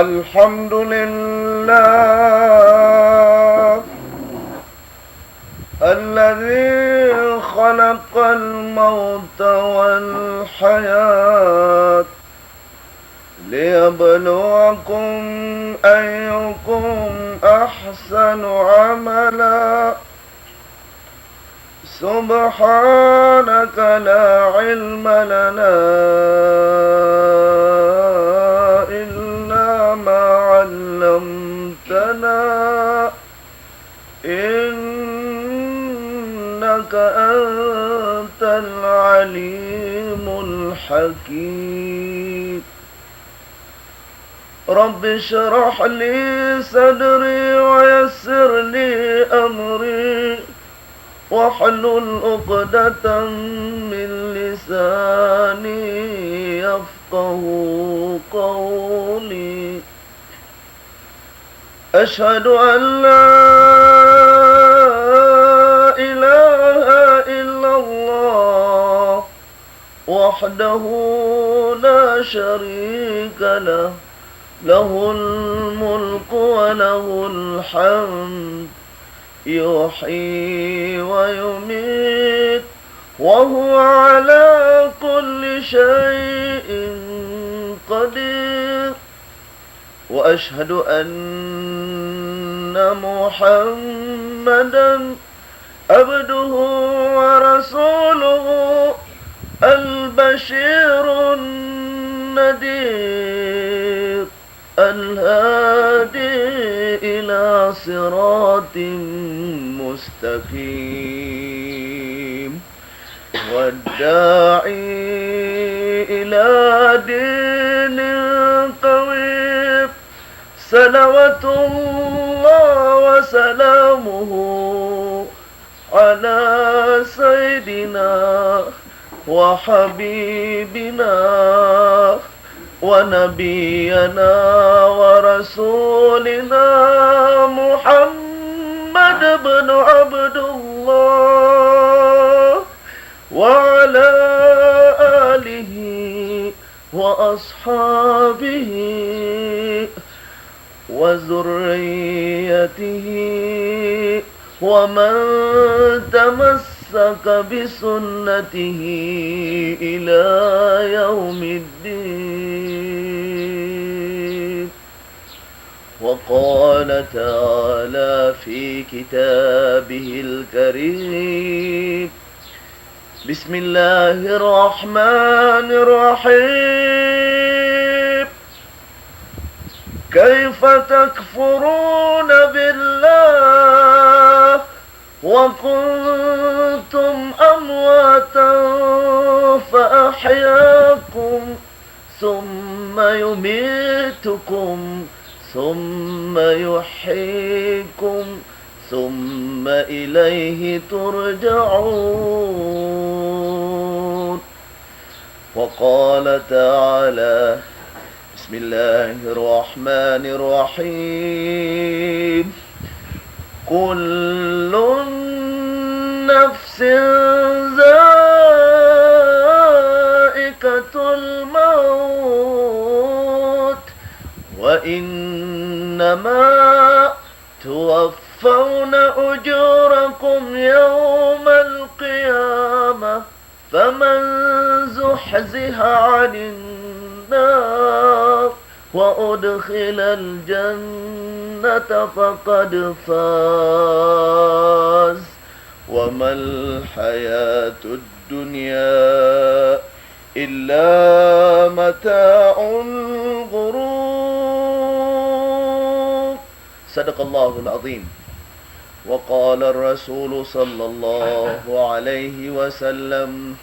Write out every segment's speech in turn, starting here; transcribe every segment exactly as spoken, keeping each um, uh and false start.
الحمد لله الذي خلق الموت والحياة ليبلوكم أيكم أحسن عملا. سبحانك لا علم لنا إلا ما علمتنا إنك أنت العليم الحكيم. رب اشرح لي صدري ويسر لي أمري واحلل عقدة من لساني يفقه قولي. أشهد أن لا إله إلا الله وحده لا شريك له، له الملك وله الحمد، يحيي ويميت، وهو على كل شيء قدير. وأشهد أن محمدا عبده ورسوله البشير النذير الهادي إلى صراط مستقيم. والداعي إلى دين قويم. صلوات الله وسلامه على سيدنا وحبيبنا ونبينا ورسولنا محمد بن عبد الله وعلى آله وأصحابه وذريته ومن تمسك بسنته إلى يوم الدين. وقال تعالى في كتابه الكريم: بسم الله الرحمن الرحيم. كيف تكفرون بالله وكنتم أمواتا فأحياكم ثم يميتكم ثم يحييكم ثم إليه ترجعون. وقال تعالى: بسم الله الرحمن الرحيم. كل نفس ذائقة الموت وإنما توفون أجوركم يوم القيامة فمن زحزح عن النار وأدخل الجنة فقد فاز وما الحياة الدنيا إلا متاع الغرور. صدق الله العظيم. وقال الرسول صلى الله عليه وسلم: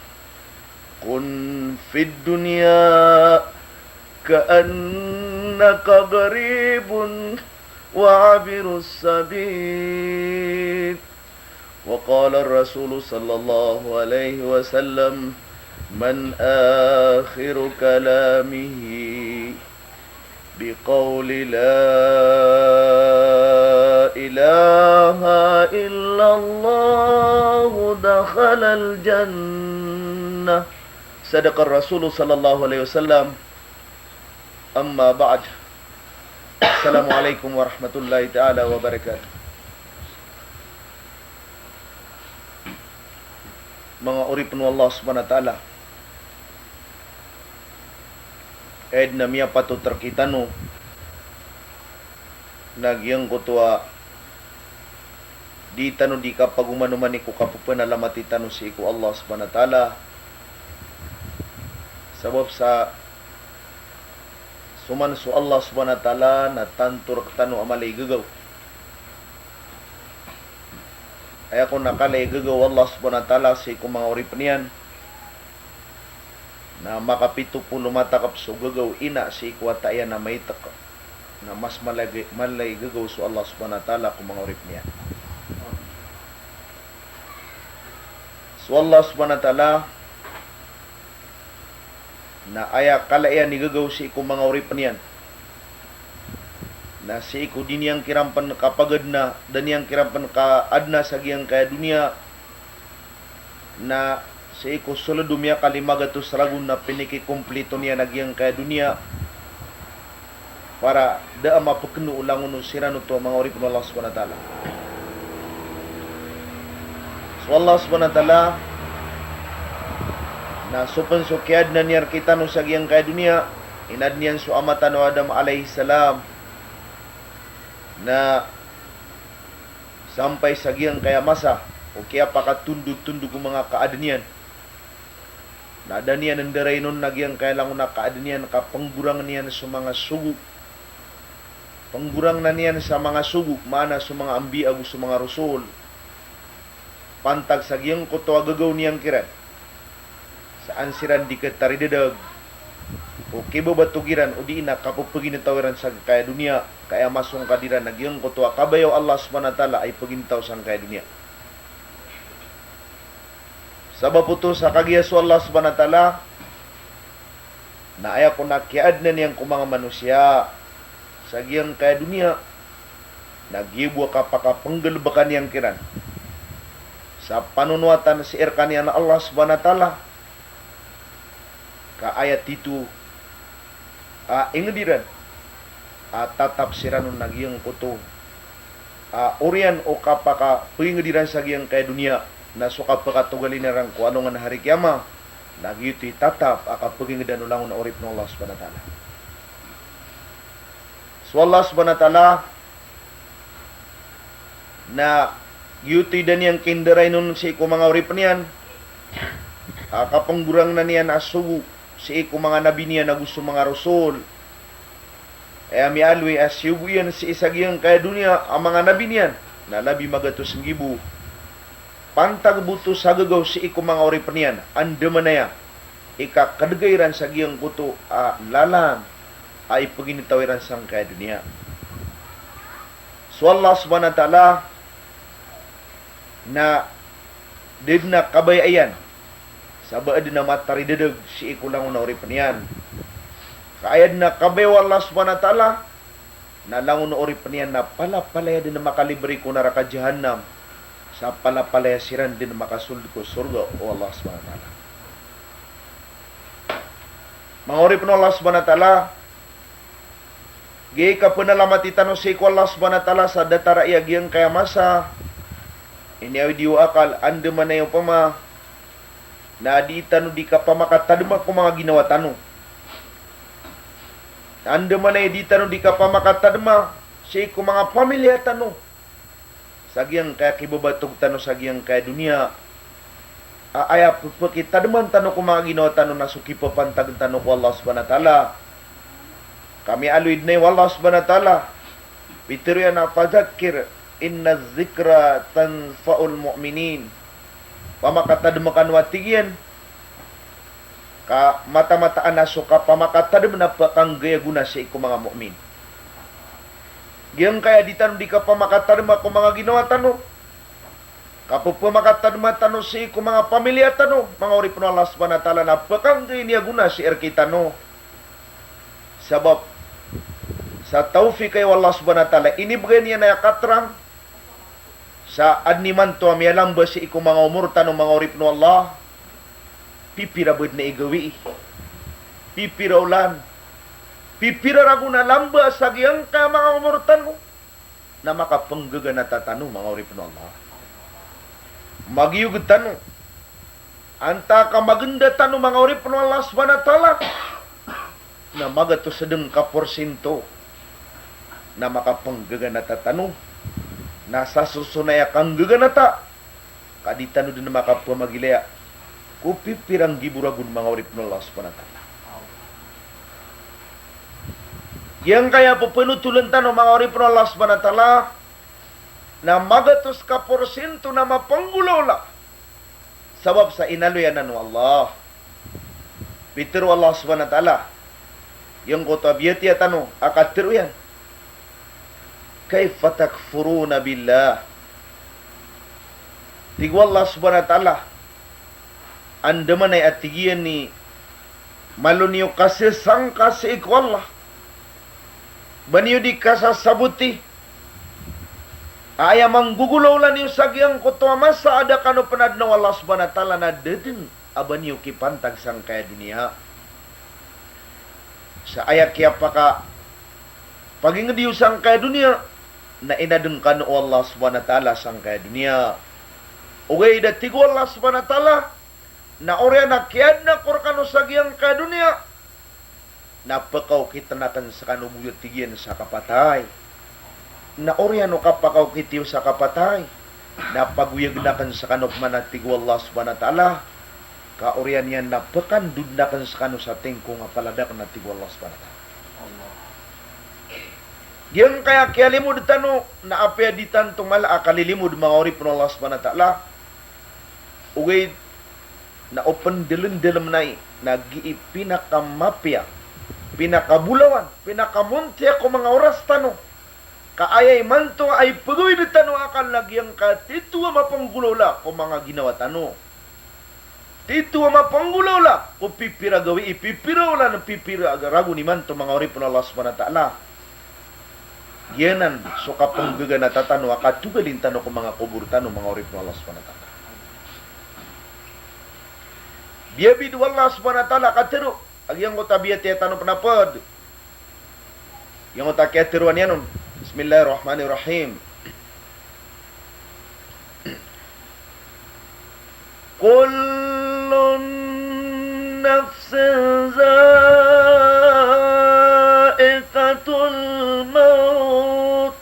كن في الدنيا كأنك غريب وعابر السبيل. وقال الرسول صلى الله عليه وسلم: من آخر كلامه بقول لا إله إلا الله دخل الجنة. صدق الرسول صلى الله عليه وسلم. أما بعد، Assalamu alaikum warahmatullahi taala wabarakatuh. Manga oripn o Allah subhanahu wa taala, aya dn a miyapatot rktano na giyangkoto a di tano di kapagomanoman ko kapphanalamati tano sii ko Allah subhanahu wa taala. Sabap sa so man so Allah subhanahu wa taala na tanto rktano a mala i gagaw. Aya kon a kala i gagaw o Allah subhanahu wa taala sii ko manga oripn iyan na makapito polo matakp so gagaw o ina sii ko wata iyan a maitk. Na mas mala i, mala i gagaw so Allah subhanahu wa taala ko manga oripn iyan. So Allah subhanahu wa taala na aya kala iyan i gagaw sii ko manga oripn iyan na sii ko di niyan kiran pn kapagadna, da niyan kiran pn kaadna sa giyangkaya doniya, na sii ko sold o miyakali magatos ragon na pinikikomplito niyan a giyangkaya doniya para da a mapkno o langon o siran oto a manga oripn o Allah subhanahu wa taala. So Allah subhanahu wa taala na so pn so kiyaadna niyan rktano sa giyangkaya doniya, inadn iyan so ama tano Adam alayhis salam na sampay sa giyangkaya masa o kiyapakatondotondog o manga kaadn iyan na da niyan ndarainon a giyangkaya langon a kaadn iyan ka pnggorangn iyan so manga sogo. Pnggorangn iyan sa manga sogo, maana so manga anbiya ago so manga rasul. Pantag sa giyangkoto a gagaw niyan kiran sa an siran di kataridadag o kibabatog iran odi na kapphagintaw iran sa giyangkaya doniya, ka aya masongkad iran na giyangkoto a kabaya o Allah subhanahu wa taala a ipagintaw sa giyangkaya doniya. Sabap oto sa kagiya so Allah subhanahu wa taala na aya kon a kiyaadna niyan ko manga manosiya sa giyangkaya doniya na giya bo a kapakapnggalbka niyan kiran sa panonowatan sii rkaniyan a Allah subhanahu wa taala, ka aya tito a ingd iran a tatap siran on na giyangkoto a oriyan o kapakapngingd iran sa giyangkaya doniya na so kapakatogalin iran ko alongan a hari kiyama, na giyoto i tatap a kapngingdan o langon a oripn o Allah subhanahu wa taala. So Allah subhanahu wa taala na giyoto i da niyan kindarainon sii ko manga oripn iyan a kapnggorangn iyan a sogo sii ko manga nabi niyan ago so manga rasul. Aya miyaaloy a siyogo iyan sii sa giyangkaya doniya a manga nabi niyan na labi magatos nggibo. Pantag bo oto sa gagaw sii ko manga oripn iyan, andamanaya i kakadga iran sa giyangkoto a lalan a ipagintaw iran sangkaya doniya. So Allah subhanahu wa taala na da dn a kabaya iyan sa ba adn a mataridadag sii ko langon a oripn iyan. Ka aya dn a kabaya o Allah subhanahu wa taala na langon o oripn iyan na palapalaya dn a makalibre ko naraka jahannam, sa palapalaya siran dn a makasold ko sorga o Allah subhanahu wa taala. Manga oripn o Allah subhanahu wa taala, giyai kapnalamati tano sii ko Allah subhanahu wa taala sa datar a aya giyangkaya masa, iniawid iyo akal, andamanaya opama na di tano di kapamakatadma ko manga ginawa tano. Andamanaya di tano di kapamakatadma sii ko manga pamiliya tano sa giyangkaya kibabatog tano sa giyangkaya doniya. A aya ppakitadman tano ko manga ginawa tano na so kipapantag tano ko Allah subhanahu wa taala. Ka miyaaloy dn o Allah subhanahu wa taala, pitharo iyan a, "Fadhakkir inna dhikra tanfa'ul mu'minin." Pamakatadma kano a tig iyan, ka mataan-mataan a so kapamakatadm na pkanggay a gona sii ko manga mu'min. Giyangkaya di tano di kapamakatadma ko manga ginawa tano, kapphamakatadma tano sii ko manga pamiliya tano, manga oripn o Allah subhanahu wa taala, na pkanggay niyan a gona sii rkitano. Sabap sa tawfik o Allah subhanahu wa taala, inibgay niyan a aya katrang sa adn imanto a miyalamba sii ko manga omor tano, manga oripn o Allah, pipira ba dn a igawii, pipira olan, pipira ragon a lamba sa giyangkaya manga omor tano, na makapnggaganata tano, manga oripn o Allah. Magiyog tano antaa ka maganda tano, manga oripn o Allah subhanahu wa ta'ala, na magatos dn ka porsinto na makapnggaganata tano, na sa sosonaya kanggaganata ka di tano dn makapamagilaya ko pipira nggibo ragon, manga oripn o Allah subhanahu wa ta'ala. Giyangkaya pphanotolan tano, manga oripn o Allah subhanahu wa ta'ala, na magatos ka porsinto na mapanggolawla. Sabap sa inaloy anan o Allah. Pitharo o Allah subhanahu wa ta'ala, giyangkoto a biyatiya tano a katharo iyan, "Kaifa takfuruna billah?" Tig o Allah subhanahu wa ta'ala, andamanaya a tig iyan i malo niyo kasasangka sii ko Allah, ba niyo di kasasaboti a aya manggogolawla niyo sa giyangkoto a masa a da kano pn adn o Allah subhanahu wa ta'ala na da dn a ba niyo kipantag sangkaya doniya. Sa aya kiyapakapagingd iyo sangkaya doniya na inadn kano o Allah subhanahu wa ta'ala sangkaya doniya. Ogaid a tig o Allah subhanahu wa ta'ala, na oriyan a kiyadn ako rkano sa giyangkaya doniya na pkaokitn akn skano bo, tig iyan, sa kapatay. Na oriyan o kapakaokit iyo sa kapatay na pagoyagn akn skano pman, a tig o Allah subhanahu wa ta'ala, ka oriyan iyan na pkandodn akn skano sa tingkong a paladakn, a tig o Allah subhanahu wa ta'ala. Giyangkaya kiyalimod tano na apiya di tanto mala a kalilimod, manga oripn o Allah subhanahu wa ta'ala, ogaid na o pndalmdalmn ai na gii pinakamapiya, pinakabolawan, pinakamontiya ko manga oras tano. Ka aya imanto a ipgawid tano a akal na giyangkaya tito a mapanggolawla ko manga ginawa tano. Tito a mapanggolawla ko pipira gawii, pipira olan, pipira ragon imanto, manga oripn o Allah subhanahu wa ta'ala. Giyanan so kapnggaganata tano a katogalin tano ko manga kobor tano, manga oripn o Allah subhanahu wa ta'ala. Biyabid o Allah subhanahu wa ta'ala a katharo a giyangkoto a biyatiya tano pn a pd. Giyangkoto a kiyatharoa niyan on. Bismillahirrahmanirrahim. Kullu nafsin dha'iqatul maut.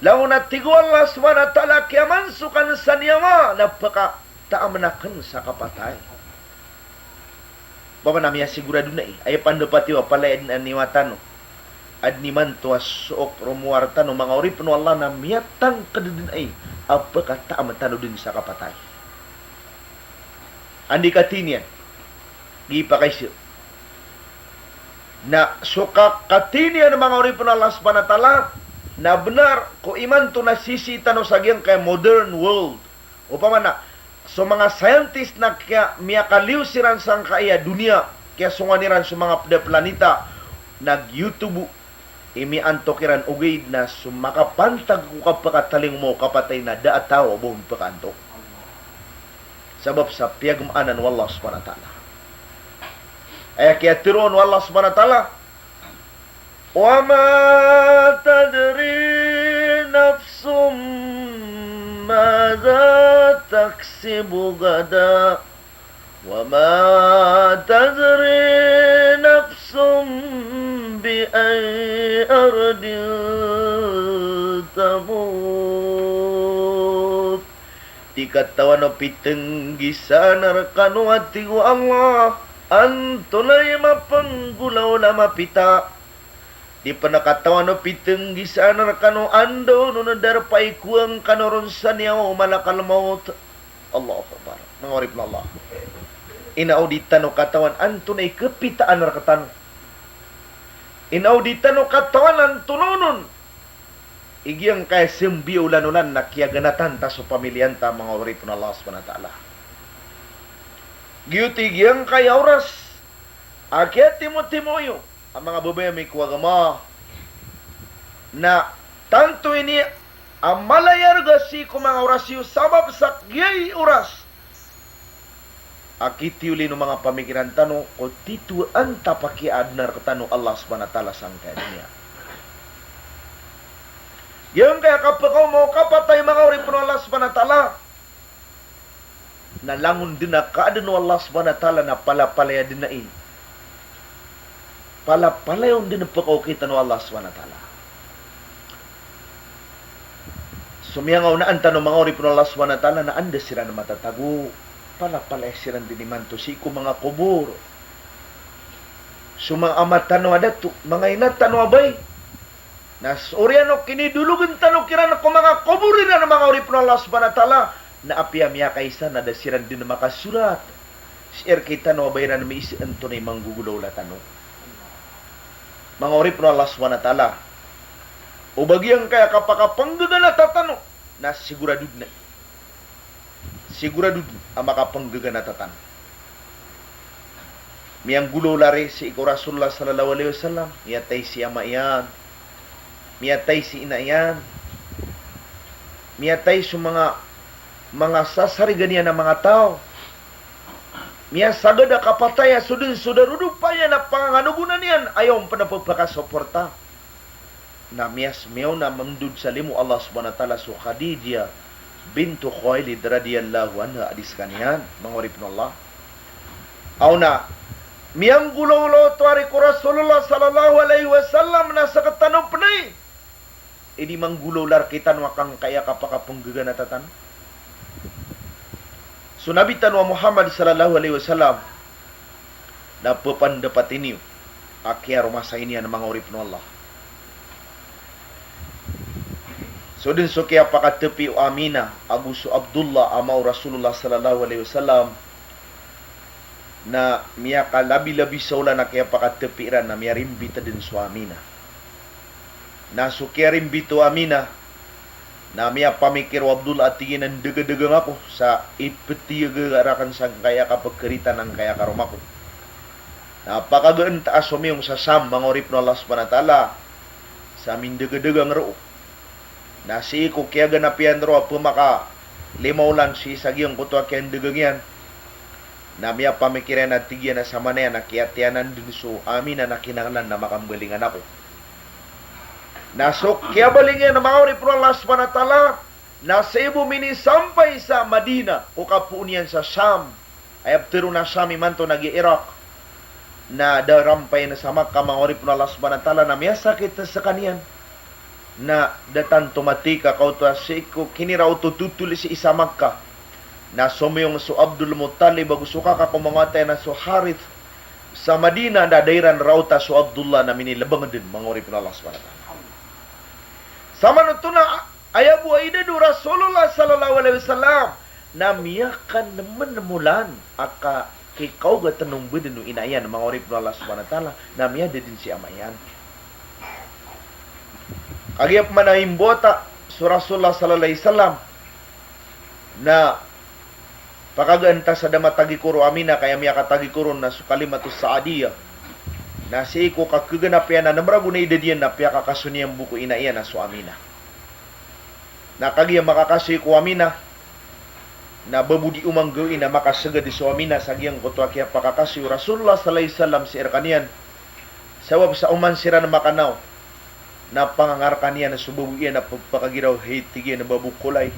Langon a tig o Allah subhanahu wa ta'ala, kiyamansokan sa niyawa na pkataamn akn sa kapatay. Opama na miyasigorado na i, aya pandapati o palaya dn a niyawa tano, adn imanto a sook romowar tano, manga oripn o Allah, na miyatangkd dn ai a pkataam tano dn sa kapatay. Andi katii niyan, di pakaiza. Na so ka-, katii niyan, manga oripn o Allah subhanahu wa ta'ala, na bnar ko imanto na sisii tano sa giyangkaya modern world. Opama na so manga scientist na kiya-, miyakaliyo siran sangkaya doniya, kiyasongan iran so manga pd a planeta, nag-YouTube i miyaantok iran, ogaid na so makapantag ko kapakatalingoma o kapatay na da a taw a ba on pkaantok. Sabap sa piyagmaanan o Allah subhanahu wa ta'ala. Aya kiyatharo on o Allah subhanahu wa ta'ala, "Wa ma tadri nafsun madha taksibu ghada, wa ma tadri nafsun bi ayyi ardin tamut." Di katawan o pitnggisaan rkano, a tig o Allah, antonaa i mapanggolawla mapita. Di pn katawan o pitnggisaan rkano anda on o darpa i kowaan kano ron sa niyawa o malakal maut. Allahu Akbar. Manga oripn o Allah. Ino di tano katawan antonaa i kapitaan rktano. Ino di tano katawan antonaa on i giyangkaya sambi a olan-olan na kiyaganatan ta so pamiliya ta, manga oripn o Allah subhanahu wa ta'ala. Giyoto i giyangkaya oras a kiyatimotimo iyo a manga babay ami ko agama, na tanto ini a mala i arga sii ko manga oras iyo, sabap sa giyai oras a kitiyolen o manga pamikiran tano ko titho antaa pakiyaadna rektano o Allah Subhanahu wa Ta'ala sangkaya doniya. Giyangkaya kapakaoma o kapatay, manga oripn o Allah Subhanahu wa Ta'ala, na langon dn a kaaden o Allah Subhanahu wa Ta'ala na palapalaya dn ai. Palapalaya on dn pkaokitan o Allah Subhanahu wa Ta'ala. So miyangaonaan tano, manga oripn o Allah Subhanahu wa Ta'ala, na anda siran matatago? Palapalaya siran dn imanto sii ko manga kobor. So manga ama tano a dato, manga ina tano a bai, na so oriyan o kinidologn tano kiran ko manga kobor iran, manga oripn o Allah Subhanahu wa Ta'ala, na apiya miyakaisa na da siran dn makasorat sii rktano a ba iran miisa antonaa i manggogolawla tano. Manga oripn o Allah Subhanahu wa Ta'ala, o ba giyangkaya kapakapnggaganata tano na sigurado dn a, sigurado dn a makapnggaganata tano. Miyanggolawla ri sii ko Rasulullah sallallahu alaihi wasallam, miyatay si ama iyan, miyatay si ina iyan, miyatay so manga, manga sasarigan iyan a manga taw, miyasagad a kapatay a so dn so darodopa iyan a panganganogonan iyan, aya on pn a pphakasoporta. Na miyas-, miyaona mamdod sa limo o Allah Subhanahu wa Ta'ala so Khadijah bintu Khuwailid radiyallahu anha a di skaniyan, manga oripn o Allah. Aw na miyanggolawla oto ari ko Rasulullah sallallahu alaihi wasallam na sktano pn ai, ini manggolawla rktano a kangkaya kapakapnggaganata tano. So Nabi tano a Muhammad sallallahu alaihi wasallam na pphapandapati niyo a kiyaromasay niyan, manga oripn o Allah. So dn so kiyapakatpi o Aminah ago so Abdullah, ama o Rasulullah sallallahu alaihi wasallam, na miyakalabilabi sa olan a kiyapakatpi iran na miyarimbit dn so Aminah. Na so kiyarimbit o Aminah, na miyapamikir o Abdullah a tig iyan a ndagadagang ako sa iptiyag rakn sangkaya kapkharitan angkaya karoma ko. Na pakagaan ta a somiyong sa Sham, manga oripn o Allah Subhanahu wa Ta'ala, sa mindagadagang roo. Na sii ko kiyaganap iyan roo a pmaka lima olan sii sa giyangkoto a kiyandagang iyan, na miyapamikir iyan a tig iyan a samanaya na kiyatiyanan dn so Aminah na kinanglan na makambalingan ako. Na so kiyabaling iyan, manga oripn o Allah Subhanahu wa Ta'ala, na sii bo minisampay sa Madinah ko kapoon iyan sa Sham. Aya ptharoon a Sham imanto na giya Iraq. Na da rampay iyan sa Makkah, manga oripn o Allah Subhanahu wa Ta'ala, na miyasakit skaniyan. Na da tanto mati ka kaoto a sii ko kiniraot o totol sii sa Makkah. Na somiyong so Abdul Muttalib ago so kaka ko manga wata iyan a so Harith sa Madinah, na da iran raota so Abdullah na minilbng dn, manga oripn o Allah Subhanahu wa Ta'ala. Samanoto na aya bo a idad o Rasulullah sallallahu alaihi wasallam na miyakanm n molan a ka-, kikaogatn o mbdn o ina iyan, manga oripn o Allah Subhanahu wa Ta'ala, na miyada dn si ama iyan. Kagiya pman a imbawata so Rasulullah sallallahu alaihi wasallam na pakagaan ta sa da matagikor o Aminah, ka aya miyakatagikor on na so Kalimatus Sa'diyah. Na sii ko kakhaganap iyan a nm ragon a idad iyan na piyakakasoy niyan bo ko ina iyan a so Aminah. Na kagiya makakasoy ko Aminah, na ba bo di oman gawii na makasagad so Aminah sa giyangkoto a kiyapakakasoy o Rasulullah sallallahu alaihi wasallam sii rkaniyan. Sabap sa oman siran makanaw, na pangangarkan iyan so babo iyan a pphakagiraw, hay, tig iyan, a babo ko lay.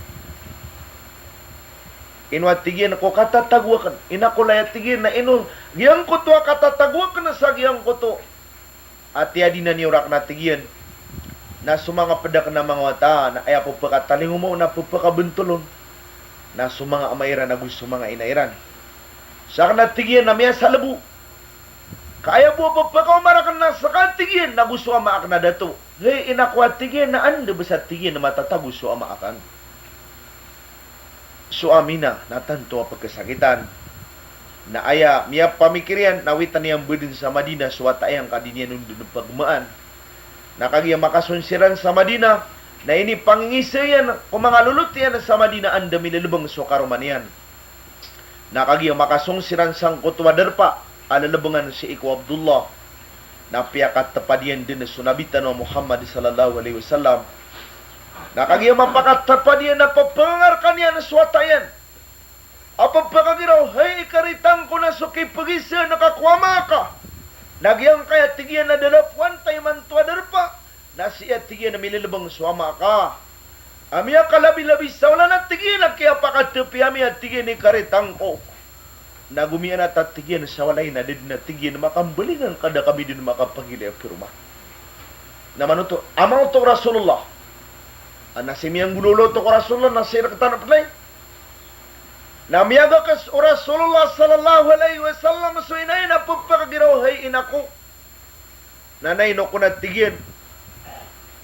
Ino a tig iyan ko katatago akn? Ina ko lay, a tig iyan, na ino giyangkoto a katatago akn sa giyangkoto a tiyadinan iyo rakn, a tig iyan, na so manga pd akn a manga wata na aya pphakatalingoma on na pphakabntol on na so manga ama iran ago so manga ina iran. Sakn, a tig iyan, na miyasalbo. Ka aya bo a pphakaoma rakn na ska, tig iyan, ago so ama akn a dato. Hay ina ko, a tig iyan, na anda bs, a tig iyan, matatago so ama akn? So Aminah na tanto a pkhasakitan. Na aya miyapamikir iyan na witn iyan bo dn sa Madinah so wata iyan ka di niyan on dn pagmaan. Na kagiya makasoy siran sa Madinah, na inipangingisa iyan ko manga lolot iyan sa Madinah anda mililbng so karoma niyan. Na kagiya makasoy siran sangkoto a darpa a lilbngan sii ko Abdullah, na piyakatpad iyan dn so Nabi tano a Muhammad sallallahu alaihi wasallam. Na kagiya mapakatpad iyan na pphangangarakan iyan so wata iyan. a pphakagiraw, hay ikaritang ko, na so kipgiza na ka ko ama ka, na giyangkaya tig iyan a da lapowan ta imanto a darpa, na sii a tig iyan a mililbng so ama ka. A miyakalabi-labi sa olan a tig iyan a kiyapakatapi ami a tig iyan ikaritang ko. Na gomiyanat a tig iyan sa walay na da dn a tig iyan makambalingan ka da kami dn makapagilay a paroman. Na manoto, a manoto o Rasulullah. A na sii miyanggolawla oto ko Rasulullah na sii rktano play. Na miyagakes o Rasulullah sallallahu alaihi wasallam so ina iyan a pphakagiraw, hay ina ko. Na naino ko na tig iyan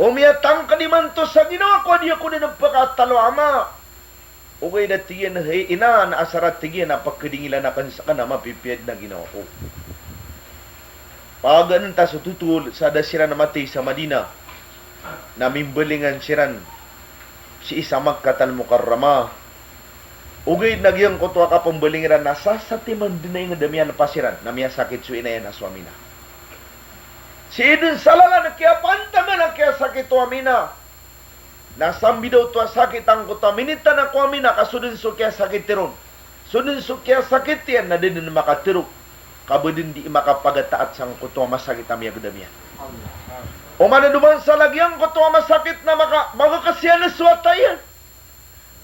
o miyatangkd imanto sa ginawa ko a di ako dn pkatalo ama. Ogaid a tig iyan, hay ina, na asar a tig iyan a pkdingilan akn skn a mapipiya dn a ginawa ko. Pagann ta so totol sa da siran matay sa Madinah, na mimbalingan siran sii sa Makkah al-Mukarramah. Ogaid na giyangkoto a kapmbaling iran na sasatiman dn a ingd a miyanpa siran, na miyasakit so ina iyan a so Aminah. Sii dn sa lalan a kiyapantagan a kiyasakit o Aminah, na sambi daw oto a sakit angkoto a minitan a ko Aminah ka so dn so kiyasakit iron, so dn so kiyasakit iyan na da dn makatharo, ka ba dn dii makapagataat sangkoto a masakit a miyagdam iyan. Oman a doman sa lagid angkoto a masakit na maka, magakes iyan so wata iyan.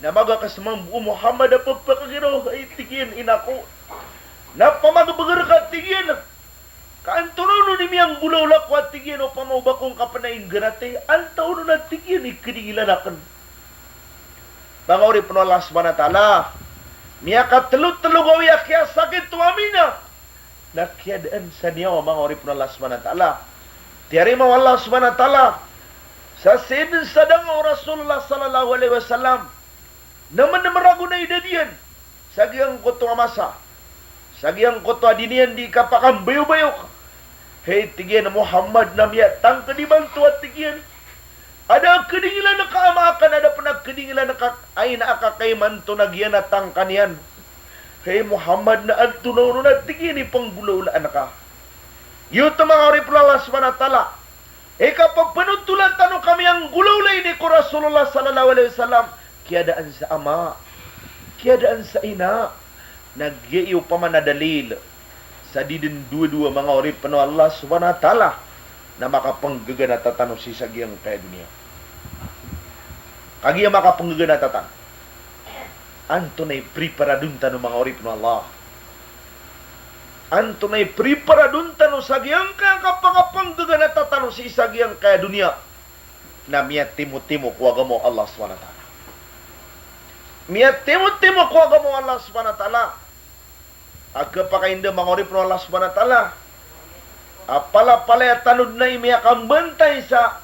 Na magakes mambo o Muhammad a pphakagiraw, hay tig iyan, ina ko. Na pamagbgr ka, tig iyan, ka antonaa onon i miyanggolawla ko a tig iyan, opama o ba ko ngka pn a inggaratay, antaa onon a tig iyan i kdingilan akn. Manga oripn o Allah subhanahu wa ta'ala, miyakatlo-tlo gawii a kiyasakit o Aminah na kiyadaan sa niyawa, manga oripn o Allah subhanahu wa ta'ala. Tiyarima o Allah subhanahu wa ta'ala sa sii dn sa danga o Rasulullah sallallahu alaihi wasallam na mnmragon a idad iyan sa giyangkoto a masa, sa giyangkoto a di niyan dii kapakambayobayok. Hay tig iyan a Muhammad, na miyatangkd imanto a tig iyan a da a kdingilan ka a ama ka, na da pn a kdingilan ka a ina ka, ka imanto na giyanatan ka niyan. Hay Muhammad, na antonaa onon a tig iyan i pnggolawlaan ka. Giyoto, manga oripn o Allah subhanahu wa ta'ala, i kapphanotolan tano ka miyanggolawla ini ko Rasulullah sallallahu alaihi wasallam, kiyadaan sa ama, kiyadaan sa ina. Na giya i opama na dalil sa di dn dowa-dowa, manga oripn o Allah subhanahu wa ta'ala, na makapnggaganata tano sii sa giyangkaya doniya. Kagiya makapnggaganata tano, antonaa i priparadon tano, manga oripn o Allah? Antonaa i priparadon tano sa giyangkaya kapakapnggaganata tano sii sa giyangkaya doniya? Na miyatimotimo ko agama o Allah subhanahu wa ta'ala. Miyatimotimo ko agama o Allah subhanahu wa ta'ala. A kapakainda, manga oripn o Allah subhanahu wa ta'ala, a palapalaya tano dn a i miyakambantay sa,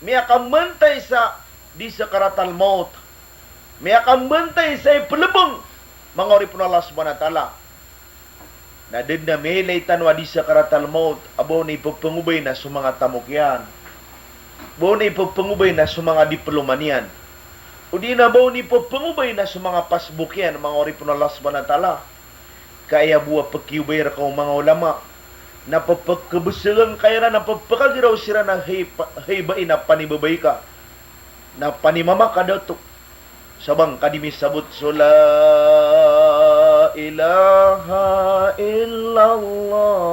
miyakambantay sa di sakaratal maut, miyakambantay sa i plbng, manga oripn o Allah subhanahu wa ta'ala. Na da dn a miyailay tano a di sakaratal maut a ba on i pphangobay na so manga tamok iyan, ba on i pphangobay na so manga diploma niyan, odi na ba on i pphangobay na so manga passbook iyan, manga oripn o Allah subhanahu wa ta'ala. Ka aya bo a pkiyobay rka o manga ulama na pphakabsgan ka iran a pphakagiraw siran a hay pa-, hay bai na panibabay ka, na panimama ka dato. Sabang ka di misabot so la ilaha illallah.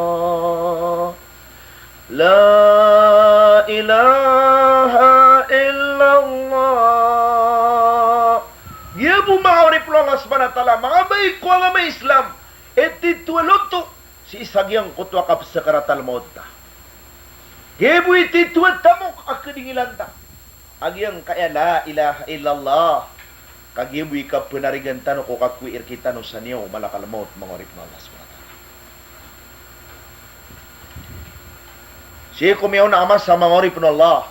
La ilaha illallah. Giya bo, manga oripn o Allah subhanahu wa ta'ala, manga bai ko agama Islam, i tito a loto sii sa giyangkoto a kapsakaratal maut ta. Giya bo i tito a tamok a kdingilan ta a giyangkaya la ilaha illallah. Kagiya bo i kapnarigan tano ko kakowai rktano sa niyawa o malakal maut, manga oripn o Allah subhanahu wa ta'ala. Sii ko miyaona a masa, manga oripn o Allah,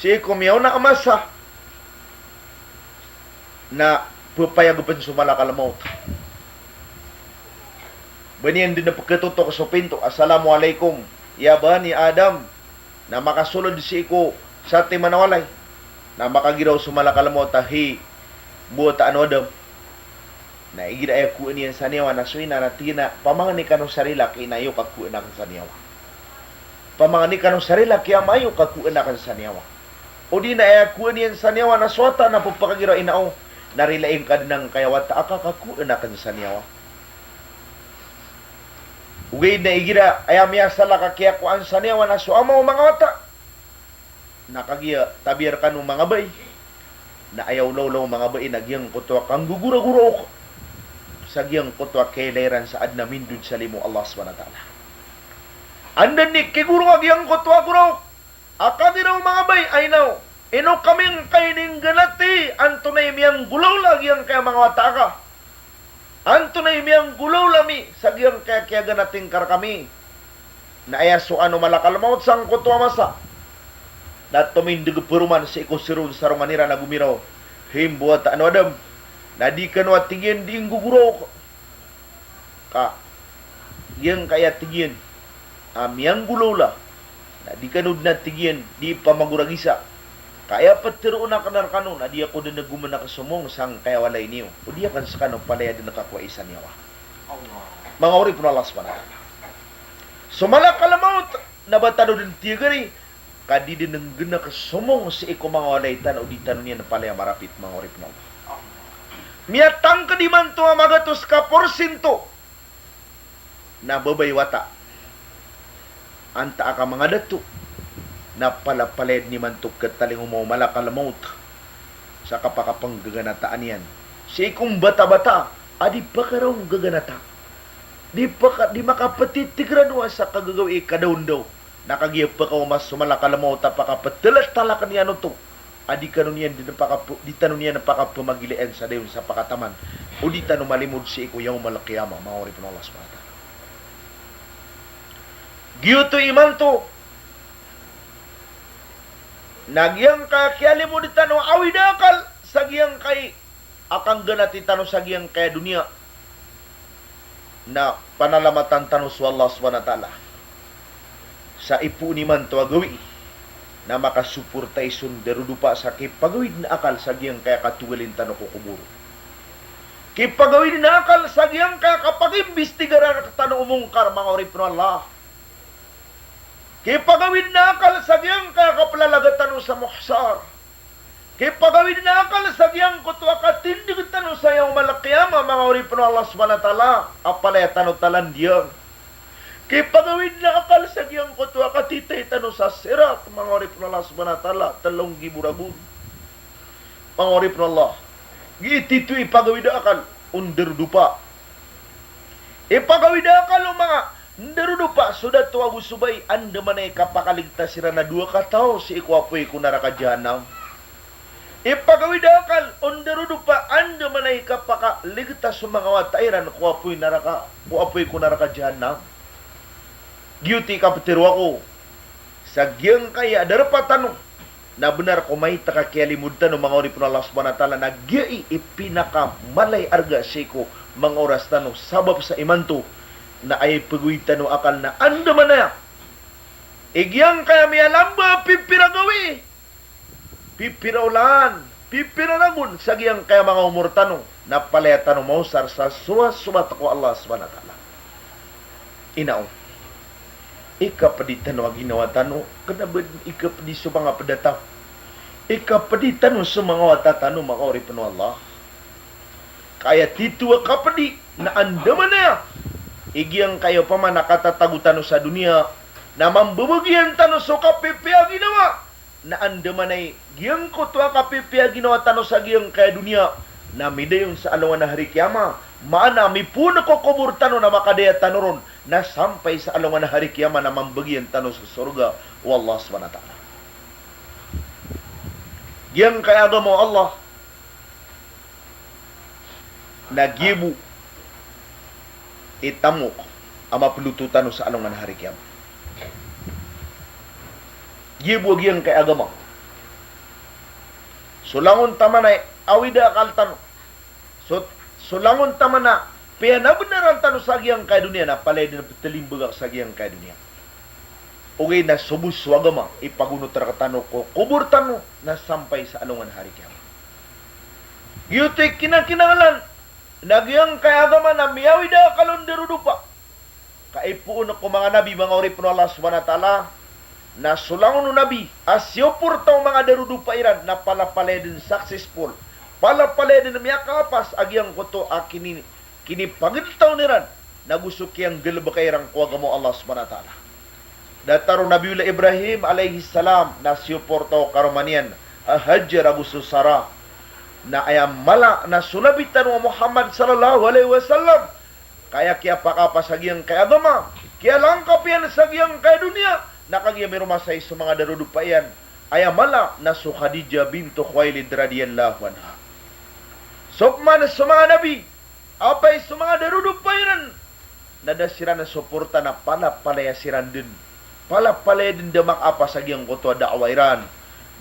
sii ko miyaona a masa na ppayag pn so malakal maut. Ba niyan dn pkhatotok so pinto, "Assalamu alaikum, ya bani Adam." Na makasolod sii ko satiman a walay, na makagiraw so malakal maut a, "Hay, mbawataan o Adam." Na igira aya kowaan iyan sa niyawa na so ina na tig iyan a, "Pamangni kano sa rila ki ina iyo ka kowaan akn sa niyawa. Pamangni kano sa rila ki ama iyo ka kowaan akn sa niyawa." Odi na aya kowaan iyan sa niyawa na so wata na pphakagiraw a, "Ina o, na rilaing ka dn angkaya wata a kakakowaan akn sa niyawa. Ogaid na igira aya miyasalakaw a kiyakowa sa niyawa na so ama o manga wata, na kagiya tabiya rkano manga bai, na aya olawla o manga bai na giyangkoto a kanggogoragoraok sa giyangkoto a kailay ran sa adn a mindod sa limo o Allah subhanahu wa ta'ala. Anda dn i kigorong a giyangkoto a goraok a kagira o manga bai a ina o, ino kami ngkai dn ngganati, antonaa i miyanggolawla giyangkaya manga wata aka? Antonaa i miyanggolawla ami sa giyangkaya kiyaganati ngka rkami? Na aya so ano malakal maut sangkoto a masa na tomindg paroman sii ko sron sa rongan iran a gomiraw, hay mbawataan o Adam, na di kano a tig iyan di nggogoraok. Ka giyangkaya tig iyan a miyanggolawla na di kano dn a tig iyan di pamagoragisa. Ka aya ptharoon akn rkano na di ako dn gomana ksomong sangkaya walay niyo, odi akn skano palaya dn kakowai sa niyawa. Manga oripn o Allah subhanahu wa ta'ala, so malakal maut na ba tano dn tiyagari, ka di dn nggnk somong sii ko manga walay tano, di tano niyan palaya marapit, manga oripn o Allah. Miyatangkd imanto a magatos ka porsinto na babay wata, antaa ka manga dato, na palapalaya dn imanto ktalingoma o malakal maut sa kapakapnggaganataan iyan sii ko mbatabata a di pkaraw nggaganata, di pka-, di makaptitigrano sa kagagawii kadaondaw. Na kagiya pkaoma so malakal maut a pakaptalatalakn iyan oto a di kano niyan dn pakap-, di tano niyan pakapmagilaan sa dayon sa pakataman, o di tano malimod sii ko yawmal qiyamah, manga oripn o Allah subhanahu wa ta'ala. Giyoto imanto na giyangkaya kiyalimod tano a awid a akal sa giyangkai a kangganati tano sa giyangkaya doniya, na panalamatan tano so Allah subhanahu wa ta'ala sa ipoon imanto a gawii na makasoporta i so ndarodopa sa kipagawid na akal sa giyangkaya katogalin tano ko kobor. Kipagawid na akal sa giyangkaya kapakimbistigara rktano o mongkar, manga oripn o Allah. Kipagawid na akal sa giyangkaya kaplalaga tano sa muhsar. Kipagawid na akal sa giyangkoto a katindg tano sa yawmal qiyamah, manga oripn o Allah subhanahu wa ta'ala, a palaya tano talandiyan. Kipagawid na akal sa giyangkoto a katitay tano sa sirat, manga oripn o Allah subhanahu wa ta'ala, tlo nggibo ragon. Manga oripn o Allah, giya tito i pagawid a akal o ndarodopa. Ipagawid a akal o manga ndarodopa so dato ago so bai, andamanaya i kapakaligtas iran a dowa kataw sii ko apoy ko naraka jahannam. Ipagawid a akal o ndarodopa, andamanaya i kapakaligtas o manga wata iran ko apoy naraka, ko apoy ko naraka jahannam. Giyoto i kaptharo ako sa giyangkaya darpa tano na bnar ko maito ka kiyalimod tano, manga oripn o Allah subhanahu wa ta'ala, na giyai i pinakamala i arga sii ko manga oras tano, sabap sa imanto na aya ipagawid tano a akal na andamanaya i giyangkaya miyalamba a pipira gawii, pipira olan, pipira ragon sa giyangkaya manga omor tano, na palaya tano maosar sa sowasowa ko Allah subhanahu wa ta'ala. Ina o, ikapdi tano a ginawa tano, kna ba dn ikapdi so manga pd a taw. Ikapdi tano so manga wata tano, manga oripn o Allah. Ka aya tito a kapdi na andamanaya i giyangkaya opama na katatago tano sa doniya na mambabagian tano so kapipiya a ginawa. Na andamanaya i giyangkoto a kapipiya a ginawa tano sa giyangkaya doniya na midayon sa alongan a hari kiyama, maana mipoon ko kobor tano na makadaya tano ron, na sampay sa alongan a hari kiyama na mambagian tano so sorga o Allah subhanahu wa ta'ala. Giyangkaya agama o Allah na giya bo i tamok a maploto tano sa alongan a hari kiyama. Giya bo a giyangkaya agama. So langon taman a awid a akal tano, so, so langon taman a piyanabnaran tano sa giyangkaya doniya na palaya dn ptlimbagak sa giyangkaya doniya. Ogaid na so bo so agama i pagonot rktano ko kobor tano na sampay sa alongan a hari kiyama. Giyoto i kinakinanglan na giyangkaya agama na miyawid a akal o ndarodopa. Ka ipoon ko manga nabi, manga oripn o Allah subhanahu wa ta'ala, na so langon o nabi a siyoporta o manga darodopa iran na palapalaya dn successful, palapalaya dn a miyakaapas a giyangkoto a kini-, kinipagdtaw iran, na go so kiyanggalbka iran ko agama o Allah subhanahu wa ta'ala. Datar o Nabiyullah Ibrahim alayhis salam na siyoporta o karoma niyan a Hajar ago so Sarah. Na aya mala na so Nabi tano a Muhammad sallallahu alayhi wasallam, ka aya kiyapakaapas sa giyangkai a agama, kiyalangkap iyan sa giyangkai a doniya, na kagiya miromasay so manga darodopa iyan. Aya mala na so Khadijah bintu Khuwailid radiyallahu anha. So pman so manga nabi, apiya so manga darodopa iran, na da siran soporta na palapalaya siran dn. Palapalaya dn da makaapas sa giyangkoto a da'wah iran.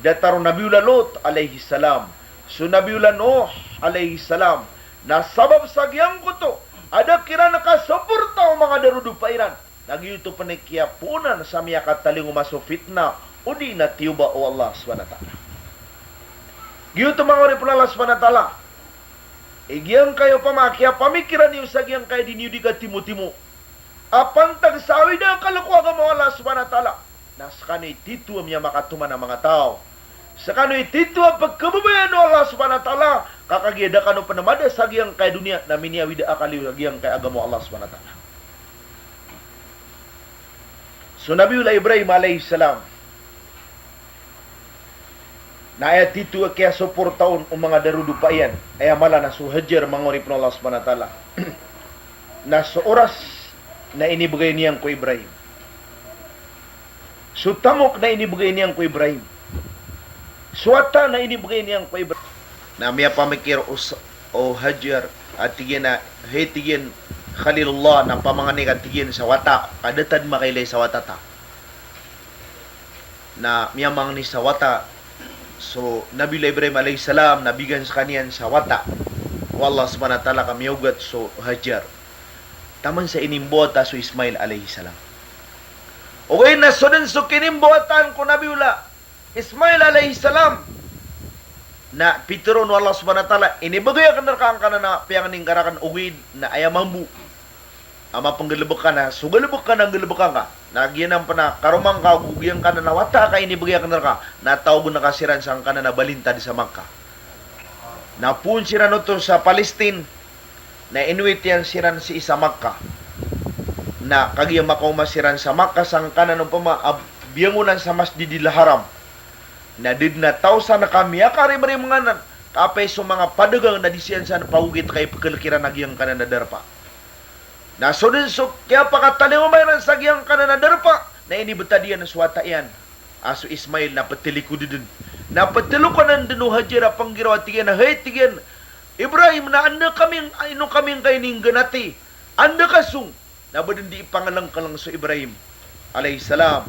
Datar o Nabiyullah Lut alayhis salam, so Nabiyullah Nuh alayhis salam, na sabap sa giyangkoto a da kiran kasoporta o manga darodopa iran, na giyoto pn i kiyapoonan sa miyakatalingoma so fitnah, odi na tiyoba o Allah subhanahu wa ta'ala. Giyoto manga oripn o Allah subhanahu wa ta'ala. I giyangkai opama a kiyapamikiran iyo sa giyangkai a di niyo di katimotimo a pantag sa awida akal ko agama o Allah subhanahu wa ta'ala, na skano i tito a miyamakatoman a manga taw. Skano i tito a pkhababayaan o Allah subhanahu wa ta'ala, ka kagiya da kano pn mada sa giyangkai a doniya na miniawida akal iyo sa giyangkai a agama o Allah subhanahu wa ta'ala. So Nabiyullah Ibrahim alayhis salam, na aya tito a kiyasoporta on o manga darodopa iyan, aya mala na so Hajar, manga oripn o Allah subhanahu wa ta'ala. Na so oras na inibgay niyan ko Ibrahim. So tamok na inibgay niyan ko Ibrahim. So wata na inibgay niyan ko Ibrahim. Na miyapamikir o s-, o Hajar, a tig iyan a, hay tig iyan, Khalilullah, na pamangni ka tig iyan sa wata, ka da ta dn makailay sa wata ta. Na miyamangni sa wata so Nabiyullah Ibrahim alayhis salam, na bigan skaniyan sa wata o Allah subhanahu wa ta'ala ka miyaogat so Hajar. Taman sa inimbawata so Ismail alayhis salam. Ogaid na so dn so kinimbawataan ko Nabiyullah Ismail alayhis salam, na pitharo o Allah subhanahu wa ta'ala, inibgay akn rka angkanan a piyangni ngka rakn, ogaid na aya mambo a mapnggalbk ka na so galbk ka na nggalbka ngka. Na giyanan pn a karoma ngka ago giyangkanan a wata ka inibgay akn rka, na tawagen ka siran sangkanan a balintad sa Makkah. Na poon siran oto sa Palestine, na inowit iyan siran sii sa Makkah. Na kagiya makaoma siran sa Makkah sangkanan opama a biyangonan sa Masjidil Haram, na da dn a taw san ka miyakarimrim nganan, ka apiya so manga padagang na di siran san pagogit ka ipkhalk iran a giyangkanan a darpa. Na so dn so kiyapakatalingoma iran sa giyangkanan a darpa, na inibtad iyan so wata iyan a so Ismail, na pthalikod dn. Na pthalokanan dn o Hajar a panggiraw a tig iyan a, hay tig iyan, Ibrahim, na anda kami, ino kami ngka iningganati? Anda ka song? Na ba dn di ipanglngklng so Ibrahim alayhis salam.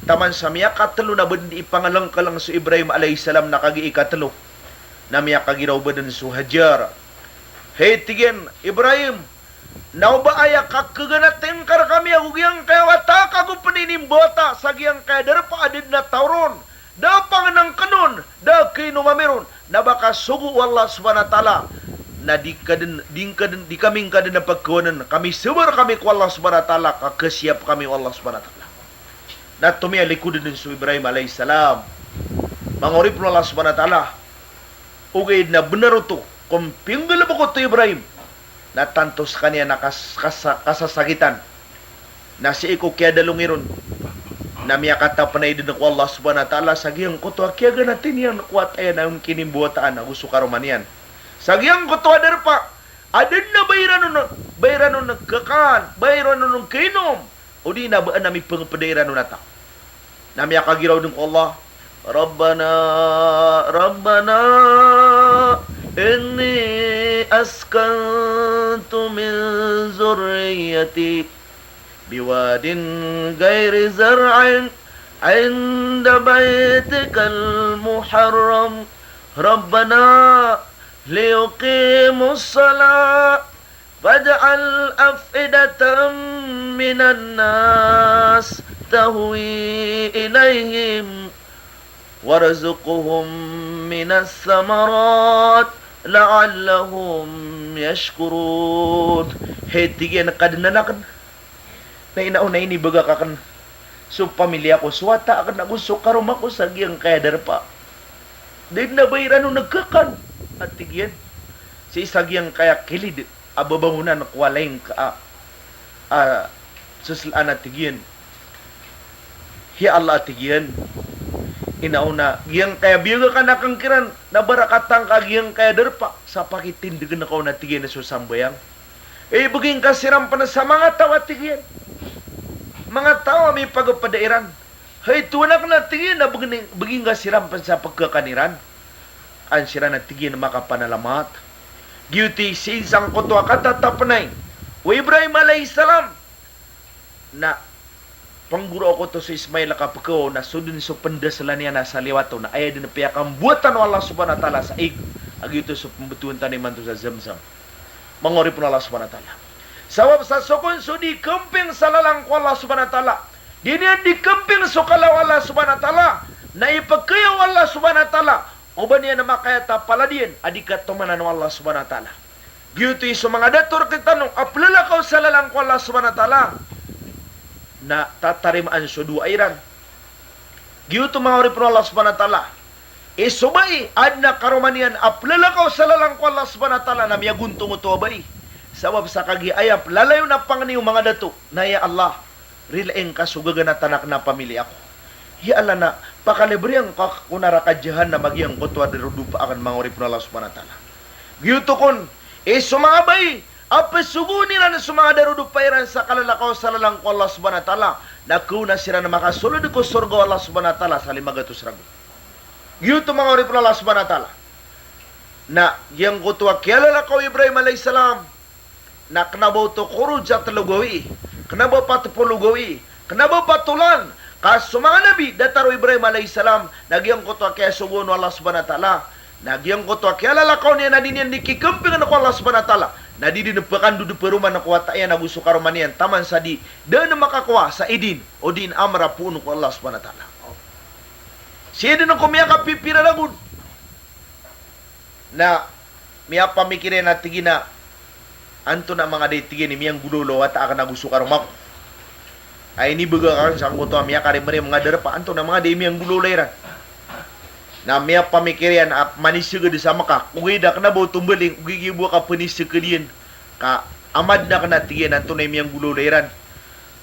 Taman sa miyakatlo na ba dn di ipanglngklng so Ibrahim alayhis salam, na kagiya ikatlo na miyakagiraw ba dn so Hajar. Hay tig iyan, Ibrahim, na o ba aya kakhaganati ngka rkami ago giyangkaya wata ka go pn inimbawata sa giyangkaya darpa a da dn a taw ron, da a pangnngkn on, da a kainom ami ron, na ba ka sogo o Allah subhanahu wa ta'ala, na di ka dn, di ngka dn, di kami ngka dn a pagkawanan, ka misabar kami ko Allah subhanahu wa ta'ala, ka khasiyap kami o Allah subhanahu wa ta'ala. Na tomiyalikod dn so Ibrahim alayhis salam. Manga oripn o Allah subhanahu wa ta'ala, ogaid na bnar oto, ko mpinggalbk oto i Ibrahim, na tanto skaniyan a kas-, kasa-, kasasakitan. Na sii ko kiyadalongi ron, na miyakatapnay dn ko Allah subhanahu wa ta'ala sa giyangkoto a kiyaganati niyan ko wata iyan a on kinimbawataan ago so karoma niyan. Sa giyangkoto a darpa a da dn a ba iran on, ba iran on khakan, ba iran on khainom, odi na ba adn a mipngpda iran on a taw. Na miyakagiraw dn ko Allah, Rabbana, Rabbana, inni askantu min zurriyati biwadin ghairi zar'in inda baytikal muharram. Rabbana liyuqimus salah faj'al af'idatan minan nas tahwi ilayhim warzuqhum minas samarat la'allahum yashkurun. Hay tig iyan, Kadnan akn, na ino on a inibgay ka akn so pamilya ko, so wata akn ago so karoma ko sa giyangkaya darpa. Da dn a ba iran on khakan, a tig iyan, sii sa giyangkaya kilid a babangonan ko walay ngka a, a, seselaan a tig iyan. Ya Allah a tig iyan, inaona giyangkaya biyag akn akn kiran na barakatan ka giyangkaya darpa sa pakitindgn ka on a tig iyan so sambayang. Ibgay ngka siran pn sa manga taw a tig iyan, manga taw a mipagpda iran. Hay Tohan akn a tig iyan, na bgay, bgay ngka siran pn sa pkhakan iran. An siran a tig iyan makapanalamat. Giyoto i sii sangkoto a katatapnay o Ibrahim alayhis salam na pnggoro ako oto so Ismail a kapkhaw, na so dn so pndasalan iyan na sa liwat on na aya dn piyakambowatan o Allah subhanahu wa ta'ala sa ig a giyoto so pmbtowan tano imanto sa Zamzam. Manga oripn o Allah subhanahu wa ta'ala. Sabap sa so kon so di kmping sa lalan ko Allah subhanahu wa ta'ala, di niyan di kmping so kala o Allah subhanahu wa ta'ala, na ipkhaya o Allah subhanahu wa ta'ala o ba niyan makayat a palad iyan a di katomanan o Allah subhanahu wa ta'ala. Giyoto i so manga dato rktano a plalakaw sa lalan ko Allah subhanahu wa ta'ala na tatarimaan so dowa iran. Giyoto manga oripn o Allah subhanahu wa ta'ala. I so bai a adn a karoma niyan a plalakaw sa lalan ko Allah subhanahu wa ta'ala na miyagontong oto a bai. Sabap sa kagiya aya plalayon a pangni o manga dato na, ya Allah, rilai ngka so gaganatan akn a pamilya ko. Ya Allah, na pakalibriyan ka ko naraka jahannam a giyangkoto a darodopa akn, manga oripn o Allah subhanahu wa ta'ala. Giyoto kon i so manga bai a psogoon iran so manga darodopa iran sa kalalakaw sa lalan ko Allah subhanahu wa ta'ala, na kaona siran makasold ko sorga o Allah subhanahu wa ta'ala sa lima gatos ragon. Giyoto manga oripn o Allah subhanahu wa ta'ala. Na giyangkoto a kiyalalakaw o Ibrahim alayhis salam na kna ba oto koro ja tlo gawii, kna ba pat polo gawii, kna ba pat olan, ka so manga nabi datar o Ibrahim alayhis salam na giyangkoto a kiyasogoon o Allah subhanahu wa ta'ala, na giyangkoto a kiyalalakaw niyan na di niyan di kikmpingn ko Allah subhanahu wa ta'ala, na di dn pkandod paroman ko wata iyan ago so karoma niyan taman sa di dn makakowa sa idin o di dn amra poon ko Allah subhanahu wa ta'ala. Sii dn ko miyakapipira ragon. Na miyapamikir iyan a tig iyan a, antonaa manga da i tig iyan i miyanggolawla o wata akn ago so karoma ko. Ay, inibgay akn sangkoto a miyakarimrim a darpa, antonaa manga da i miyanggolawla iran. Na miyapamikir iyan a manisgd sa Mekah, ogaid a kna ba oto mbaling, ogaid giya bo a kapnisgd iyan. Ka amadn akn a tig iyan antonaa i miyanggolawla iran.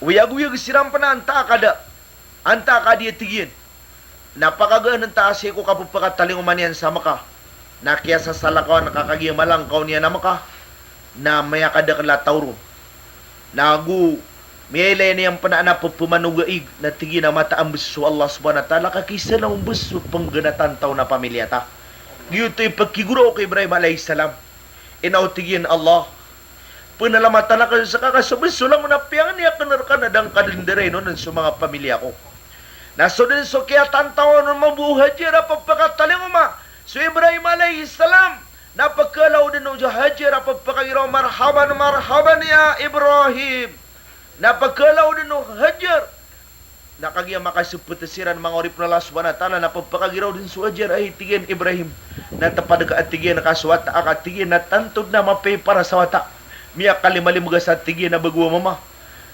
Oyagoyag siran pn a antaa ka da, antaa ka di a tig iyan. Na pakagaan ta sii ko kapphakatalingoma niyan sa Mekah. Na kiyasasalakawan ka kagiya malangkaw niyan a Mekah na miyakadakl a taw ron. Na ago miyailay niyan pn a pphmanogaig na tig iyan a mataan bs so Allah subhanahu wa ta'ala ka kisa na on bs so pngganatan taw na pamilya ta. Giyoto i pkigorao ko Ibrahim alayhis salam. Ino tig iyan a Allah, pnalamatan akn ska ka so bs so langon a piyangni akn rka na da ngka dn darain on so manga pamilya ko. Na so dn so kiyatantawan on mambo o Hajar a pphakatalingoma so Ibrahim alayhis salam, na pkhaalaw dn o Hajar a pphakagiraw, "Marhaban, marhaban ya Ibrahim." Na pkhaalaw dn o Hajar. Na kagiya makaspt siran, manga oripn o Allah subhanahu wa ta'ala, na pphakagiraw dn so Hajar a hay tig iyan Ibrahim. Na tpad ka a tig iyan ka so wata aka tig iyan na tanto dn a mapiya i para sa wata. Miyakalimalim ka sa tig iyan a bago a mama.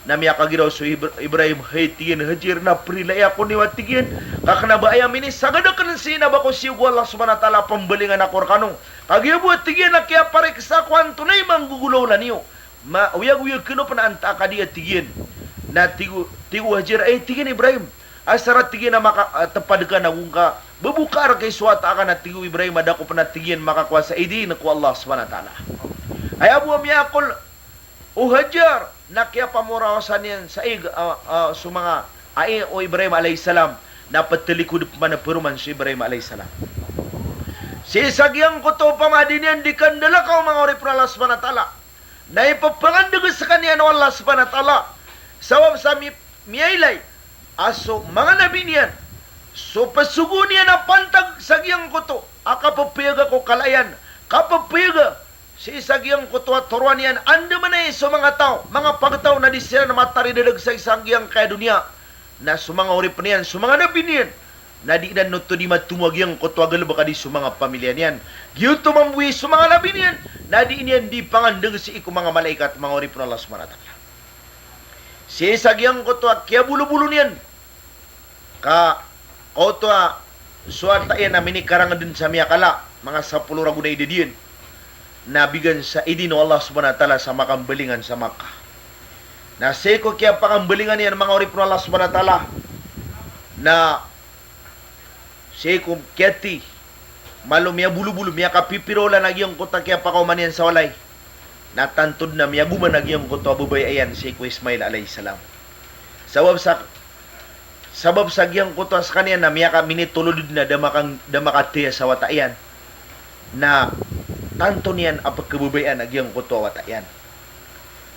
Na miyakagiraw so Ibra-, Ibrahim, hay tig iyan Hajar, na prilai ako niyo a tig iyan. Ka kna ba aya minisagad akn sii na ba ko siyog o Allah subhanahu wa ta'ala a pmbalingan ako rkano. Kagiya bo a tig iyan a kiyapariksa ako antonaa i manggogolawla niyo. Ma, oyagoyag kano pn a antaa ka di a tig iyan. Na tig o, tig o Hajar a hay tig iyan Ibrahim, asar a tig iyan a maka, a, tpad ka na go ngka bboka rka i so wata aka na tig o Ibrahim a da ko pn a tig iyan makakowa sa idin ko Allah subhanahu wa ta'ala. Aya bo a miyakol o Hajar na kiyapamorawasan iyan sa ig, a, a, so manga ai o Ibrahim alayhis salam, na ptalikod pman a paroman so Ibrahim alayhis salam. Sii sa giyangkoto opama di niyan di kandalakaw, manga oripn o Allah subhanahu wa ta'ala, na ipphangandg skaniyan o Allah subhanahu wa ta'ala. Sabap sa mi-, miyailay a so manga nabi niyan, so psogoon iyan a pantag sa giyangkoto a kapphayag ko kala iyan, kapphayag sii sa giyangkoto a toroan iyan, andamanaya so manga taw, manga pagtaw na di siran mataridadag sa isa giyangkaya doniya. Na so manga oripn iyan, so manga nabi niyan, na di iran oto di matomo a giyangkoto a galbk a di so manga pamilya niyan. Giyoto mambo i so manga nabi niyan, na di niyan di pangandg sii ko manga malaikat, manga oripn o Allah subhanahu wa ta'ala. Sii sa giyangkoto a kiyabolobolo niyan, ka, ka oto a So wata iyan na minikarangd dn sa miyakala, manga sapolo ragon a idad iyan, na bigan sa idin o Allah Subhanahu wa Ta'ala sa makambalingan sa Makkah. Na sii ko kiyapakambalingan iyan, manga oripn o Allah Subhanahu wa Ta'ala, na sii ko kiyati, malo miyabolobolo, miyakapipiroolan a giyangkoto a kiyapakaoma niyan sa walay, na tanto dn a miyagoman a giyangkoto a babaya iyan sii ko Ismail alayhis salam. Sabap sa, sabap sa giyangkoto a skaniyan na miyaka-, minitolod dn a da makan-, da makataya sa wata iyan, na tanto niyan a pkhababayaan a giyangkoto a wata iyan.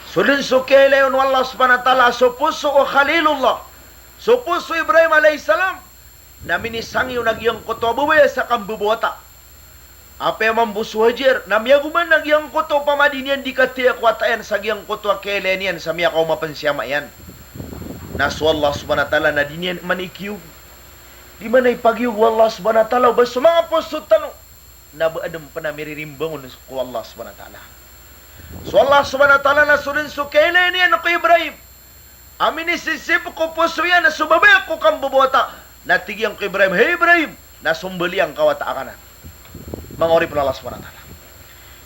So dn so kiyailay on o Allah Subhanahu wa Ta'ala, so poso o Khalilullah, so poso o Ibrahim alayhis salam, na minisangiyon a giyangkoto a babaya sa kambabawata. Apiya mambo so Hajar, na miyagoman a giyangkoto opama di niyan di kataya ko wata iyan sa giyangkoto a kiyailay niyan sa miyakaoma pn si ama iyan. Na so Allah Subhanahu wa Ta'ala na di niyan man ikiyog. Di man a ipagiyog o Allah Subhanahu wa Ta'ala o ba so manga poso tano na ba adn pn a miririmbang on ko Allah Subhanahu wa Ta'ala. So Allah Subhanahu wa Ta'ala na so dn so kiyailay niyan ko Ibrahim a minisisip ko poso iyan so babaya ko kambabawata. Na tig iyan ko Ibrahim, "Hay Ibrahim, na sombali angka wata akn." Manga oripn o Allah Subhanahu wa Ta'ala.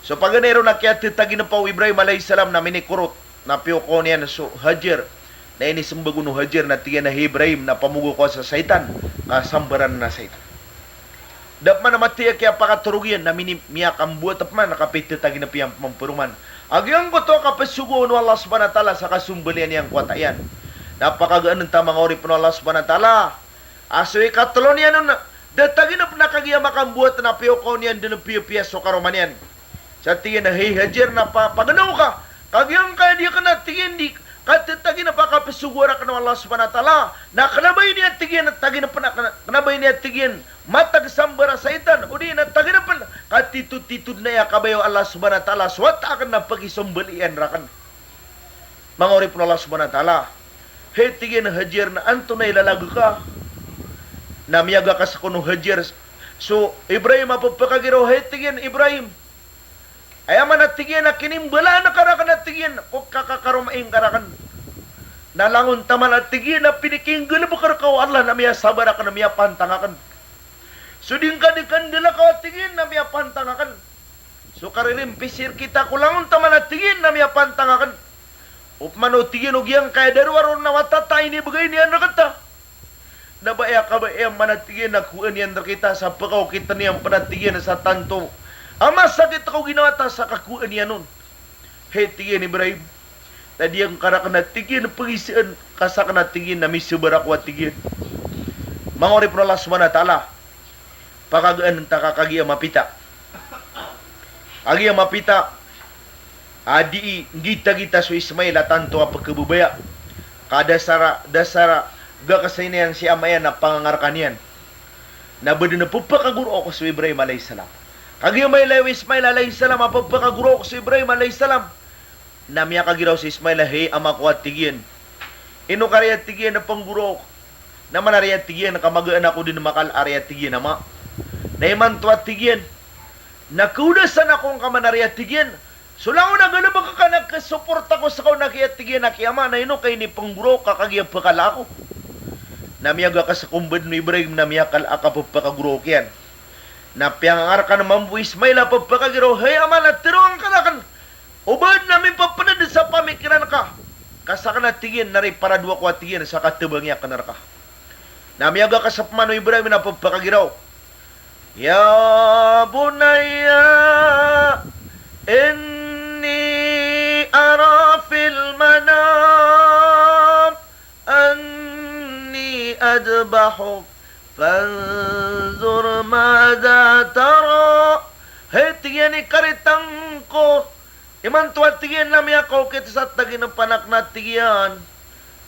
So paganay ron na kiyatataginpa o Ibrahim alayhis salam na minikorot, na piyokaw niyan so Hajar. Na inismbag on o Hajar na tig iyan a, "Hay Ibrahim, na pamogo ko sa saitan, ka sambaran na saitan." Da pman a mathay a kiyapakatorog iyan na mini-, miyakambowat pman a kapitataginp iyan pman paroman a giyangkoto a kapsogoon o Allah Subhanahu wa Ta'ala sa kasombalian iyan ko wata iyan. Na pakagaan ta, manga oripn o Allah Subhanahu wa Ta'ala, a so ikatlo niyan on, da taginp na kagiya makambowat na piyokaw niyan dn piyapiya so karoma niyan. Sa tig iyan a, "Hay Hajar, na pa-, paganaw ka. Kagiya angkaya di akn a tig iyan di katataginpa a kapsogoa rakn o Allah Subhanahu wa Ta'ala, na kna ba ini a tig iyan a taginp na kna, kna ba ini a tig iyan matag sambar a saitan, odi na taginpn ka titotitod na aya kabaya o Allah Subhanahu wa Ta'ala so wata akn na pakisombalian rakn." Manga oripn o Allah Subhanahu wa Ta'ala. "Hay," tig iyan, "Hajar, na antonaa i lalag ka?" Na miyagakas kon o Hajar so Ibrahim a pphakagiraw, "Hay," tig iyan, "Ibrahim, aya man a tig iyan a kinimbalaan ka rakn a tig iyan ko kakakaroma ingka rakn, na langon taman a tig iyan a pinikinggalbk rka o Allah na miyasabar akn, na miyapantang akn. So di ngka di kandalakaw a tig iyan na miyapantang akn. So karirempisir kita ko langon taman a tig iyan na miyapantang akn. Opama o tig iyan o giyangkaya darowa ron na wata ta inibgay niyan rkta, na ba aya kabaya man a tig iyan a kowaan iyan rkita sa pkaokitn iyan pn a tig iyan sa tanto a masakit ko ginawa ta sa kakowaan iyan on." "Hay," tig iyan, "Ibrahim, na di angka rakn a tig iyan pgisaan ka sakn a tig iyan na misabar ako a tig iyan." Manga oripn o Allah Subhanahu wa Ta'ala, pakagaan ta ka kagiya mapita. Kagiya mapita a dii nggitagita so Ismail a tanto a pkhababaya. Ka dasar a, dasar a gakasay niyan si ama iyan a pangangarkan iyan. Na ba dn a pphakagorook so Ibrahim alayhis salam. Kagiya mailay o Ismail alayhis salam a pphakagorook so Ibrahim alayhis salam, na miyakagiraw si Ismail a, "Hay ama ko," a tig iyan, "ino ka riya," tig iyan, "a panggorook? Na man a riya," tig iyan, "ka magaan ako dn makal a riya," tig iyan, "ama. Na imanto," a tig iyan, "na kaodasan ako ngka man a riya," tig iyan, "so langon a galbk ka na kasuporta ko skano na kiya," tig iyan, "a kiya ama, na ino ka inipanggorook ka kagiya pkala ako?" Na miyagakas ko mbadn o Ibrahim na miyakala a kapphakagorook iyan. Na piyangangarkan mambo o Ismail a pphakagiraw, "Hay ama, na tharoa ngka rakn o ba adn a mipapnd sa pamikiran ka, ka sakn a tig iyan na riparado ako a tig iyan sa katabangi akn rka." Na miyagakas pman o Ibrahim na pphakagiraw, "Ya bunayya, inni ara fil manam anni adbahuk, fanzur madha tara." "Hay," tig iyan, "i karitang ko, imanto," a tig iyan, "na miyakaokit sa taginpan akn," a tig iyan,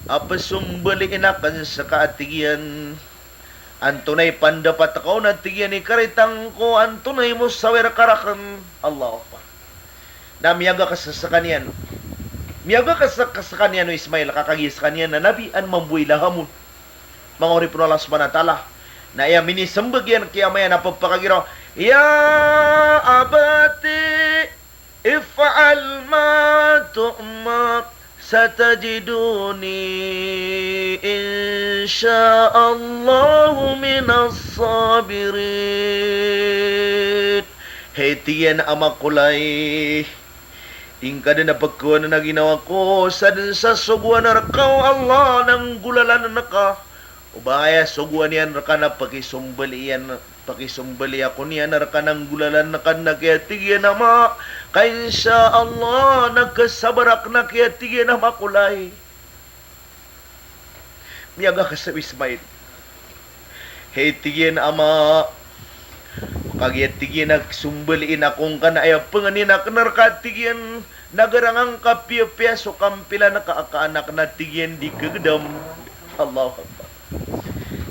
"a psombaliin akn ska," a tig iyan. "Antonaa i pandapat ka on," a tig iyan, "i karitang ko, antonaa i mosawir ka rakn?" Allahu Akbar. Na miyagakas skaniyan, miyagakas skaniyan o Ismail, ka kagiya skaniyan na nabi an mambo i ilham on. Manga oripn o Allah Subhanahu wa Ta'ala. Na aya minismbag iyan ki ama iyan a pphakagiraw, "Ya abati, if'al ma tu'mar, satajiduni insha Allahu minas sabirin. Hay tig iyan a ama ko lay, di ngka dn a pkhaowanan a ginawa ko sa dn sa sogoan rka o Allah na nggolalan ka. O ba aya sogoan iyan rka na pakisombali iyan, pakisombali ako niyan rka na nggolalan ka dn a kiya tig iyan a ama, ka insha Allah na khasabar akn a kiya tig iyan a ama ko lay. Miyagakasa o Ismail. Hay tig iyan a ama, kagiya tig iyan a sombaliin ako ngka na aya pangnin akn rka tig iyan na garang angka piyapiya so kampilan ka a kaanak na tig iyan di kagdam. Allahu Akbar.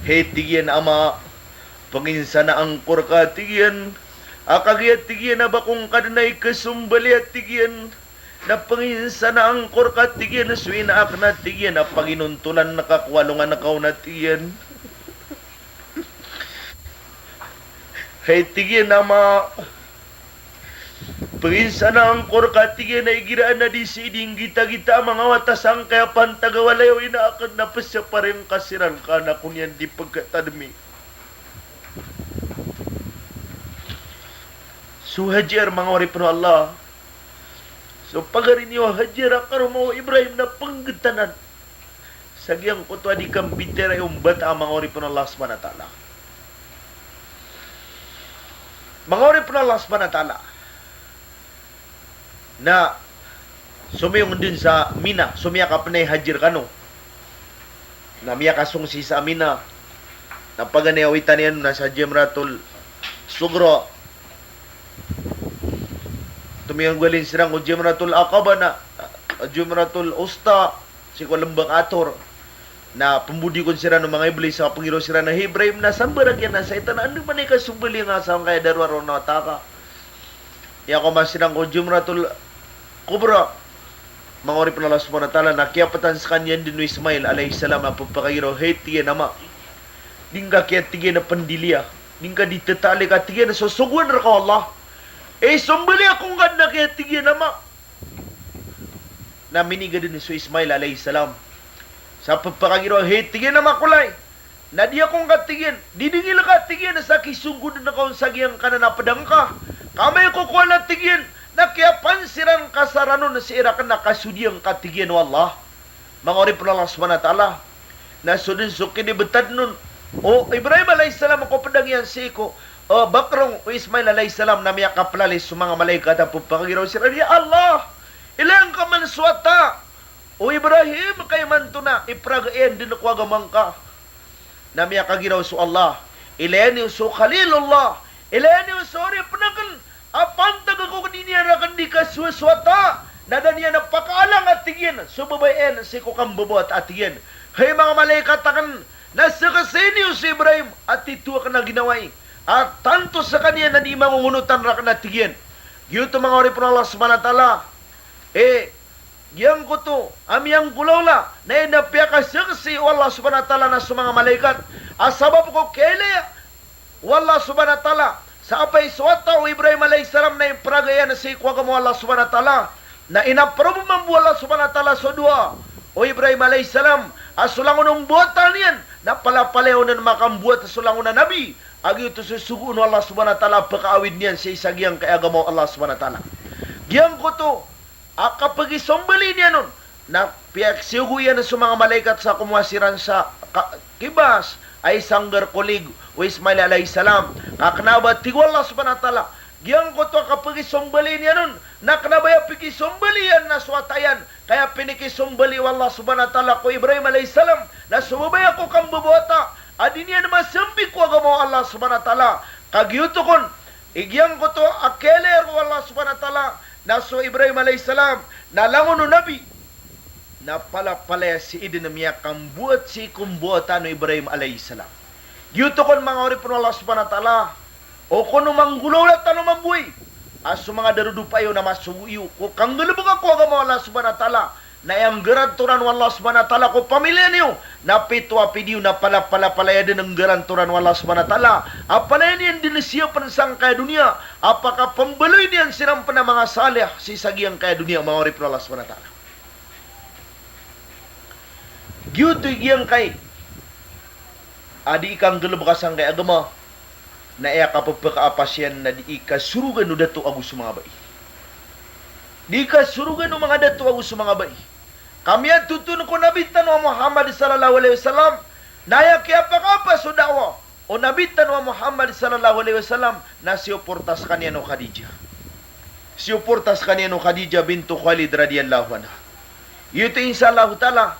Hay tig iyan a ama, panginsanaan ko rka tig iyan a kagiya tig iyan a ba ko ngka dn a ikasombali a tig iyan na panginsanaan ko rka tig iyan so ina akn a tig iyan a paginontolan ka ko alongan ka on a tig iyan. Hay tig iyan a ama, panginsanaan ko rka tig iyan a igira a na di sii di nggitagita a manga wata sangkaya pantag a walay o ina akn na pzaparing ka siran ka na ko niyan di pkhatadmi. So Hajar, manga oripn o Allah. So pagari niyo a Hajar a karoma o Ibrahim na pnggtanan sa giyangkoto a di kambitiyarai o mbata a manga oripn o Allah subhanahu wa ta'ala. Manga oripn o Allah subhanahu wa ta'ala. Na somiyong dn sa Mina, so miyakapnay Hajar kano. Na miyakasong sii sa Mina. Na paganay a awitan iyan na sa Jamratul Sughra. Tomiyong galin siran ko Jamratul Aqaba na, Jamratul Usta, sii ko lmbang a Tur. Na pmbodikon siran o manga Iblis a pangiraw siran a, "Hay Ibrahim, na sambarak iyan a saitan, anda man i kasombali nga sangkaya daro a roo na wata ka?" Aya ko masiran ko Jamratul Kubra. Manga oripn o Allah subhanahu wa ta'ala, na kiyaptan skaniyan dn o Ismail alayhis salam a pphakagiraw, hay tig iyan a ama, di ngka kiya tig iyan a pndiliya, di ngka di ttali ka tig iyan a so sogoan rka o Allah. Isombali ako ngka dn a kiya tig iyan a ama. Na miniga dn so Ismail alayhis salam sa pphakagiraw, hay tig iyan a ama ko lay, na di ako ngka tig iyan, di dngil ka tig iyan sa kisogod ngka on sa giyangkanan a pd angka. Ka amay ko kowan a tig iyan na kiyapansiran ka sa ran on sii rakn na kasodiya ngka tig iyan o Allah. Manga oripn o Allah subhanahu wa ta'ala. Na so dn so kinibtad on o Ibrahim alayhis salam ko pd angka iyan sii ko, eh, bakrong o Ismail alayhis salam na miyakaplalis so manga malaikat a pphakagiraw siran, "Ya Allah, ilaya ngka man so wata o Ibrahim ka imanto na ipraga iyan dn ko agama ngka." Na miyakagiraw so Allah, ilaya niyo so Khalilullah, ilaya niyo so oripn akn a pantag ko dii niyan rakn di kasowa so wata, na da niyan a pakaalang a tig iyan so babay iyan sii ko kambabawata a tig iyan, "Hay manga malaikat akn, na sksii niyo so Ibrahim a tito akn a ginawai, a tanto skaniyan na di mangongonotan rakn a tig iyan." Giyoto manga oripn o Allah subhanahu wa ta'ala. Eh, giyangkoto a miyanggolawla na aya na piyakasaksi o Allah subhanahu wa ta'ala na so manga malaikat a sabap ko kiyailaya o Allah subhanahu wa ta'ala sa apay so wata o Ibrahim alayhis salam na ipraga iyan sii ko agama o Allah subhanahu wa ta'ala, na inaprob mambo o Allah subhanahu wa ta'ala so dowa o Ibrahim alayhis salam a so langon o mbawata niyan na palapalaya on a makambawat so langon a nabi, a giyoto so sogoon o Allah subhanahu wa ta'ala a pkaawid niyan sii sa giyangkai a agama o Allah subhanahu wa ta'ala. Giyangkoto a kapagisombali niyan on na piyakasiyogo iyan so manga malaikat sa komowa siran sa ka-, kibas a isanggar ko lig o Ismail alayhis salam. Ka kna ba tig o Allah subhanahu wa ta'ala, giyangkoto a kapagisombali niyan on na kna ba aya pikisombali iyan na so wata iyan, ka aya pinikisombali o Allah subhanahu wa ta'ala ko Ibrahim alayhis salam na so babay ako kambabawata a di niyan masambi ko agama o Allah subhanahu wa ta'ala. Ka giyoto kon, i giyangkoto a kiyailaya o Allah subhanahu wa ta'ala na so Ibrahim alayhis salam na langon o nabi, na palapalaya sii dn a miyakambawat sii ko mbawataan o Ibrahim alayhis salam. Giyoto kon manga oripn o Allah subhanahu wa ta'ala, o kon o manggolawla tano mambo i, a so manga darodopa iyo na masogo iyo ko kanggalbka ko agama o Allah subhanahu wa ta'ala, na aya nggarantoran o Allah subhanahu wa ta'ala ko pamiliya niyo na pito a pidi iyo na palapalapalaya dn a nggarantoran o Allah subhanahu wa ta'ala a palaya niyan dn siyapn sangkaya doniya a pakapmbaloy niyan siran pn a manga salih sii sa giyangkaya doniya, manga oripn o Allah subhanahu wa ta'ala. Giyoto i giyangkai a dii kanggalebeka sangkai a agama, na aya kapepekaapas iyan na dii kasorogan o dato ago so manga bai. Dii kasorogan o manga dato ago so manga bai. Ka miyatoton ko Nabi tano a Muhammad sallallahu alaihi wasallam, na aya kiyapakaapas o da'wah o Nabi tano a Muhammad sallallahu alaihi wasallam na siyoporta sekaniyan o Khadijah. Siyoporta sekaniyan o Khadijah bintu Khuwailid radhiyallahu anha. Giyoto insha Allahu ta'ala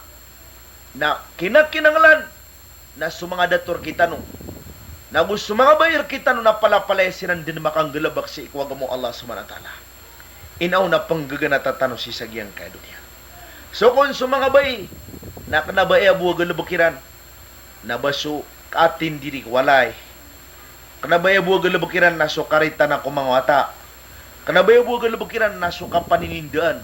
na kinakinanglan na so manga dato rekitano, na go so manga bai rekitano na palapalaya siran den makanggalebek sii ko agama o Allah subhanahu wa ta'ala. Ino na penggegenata tano sii sa giyangkai a doniya. So kon so manga bai na kena ba aya bo a galebek iran na ba so kaatindiri ko walay. Kena ba aya bo a galebek iran na so karitana ko manga wata. Kena ba aya bo a galebek iran na so kapaninindaan.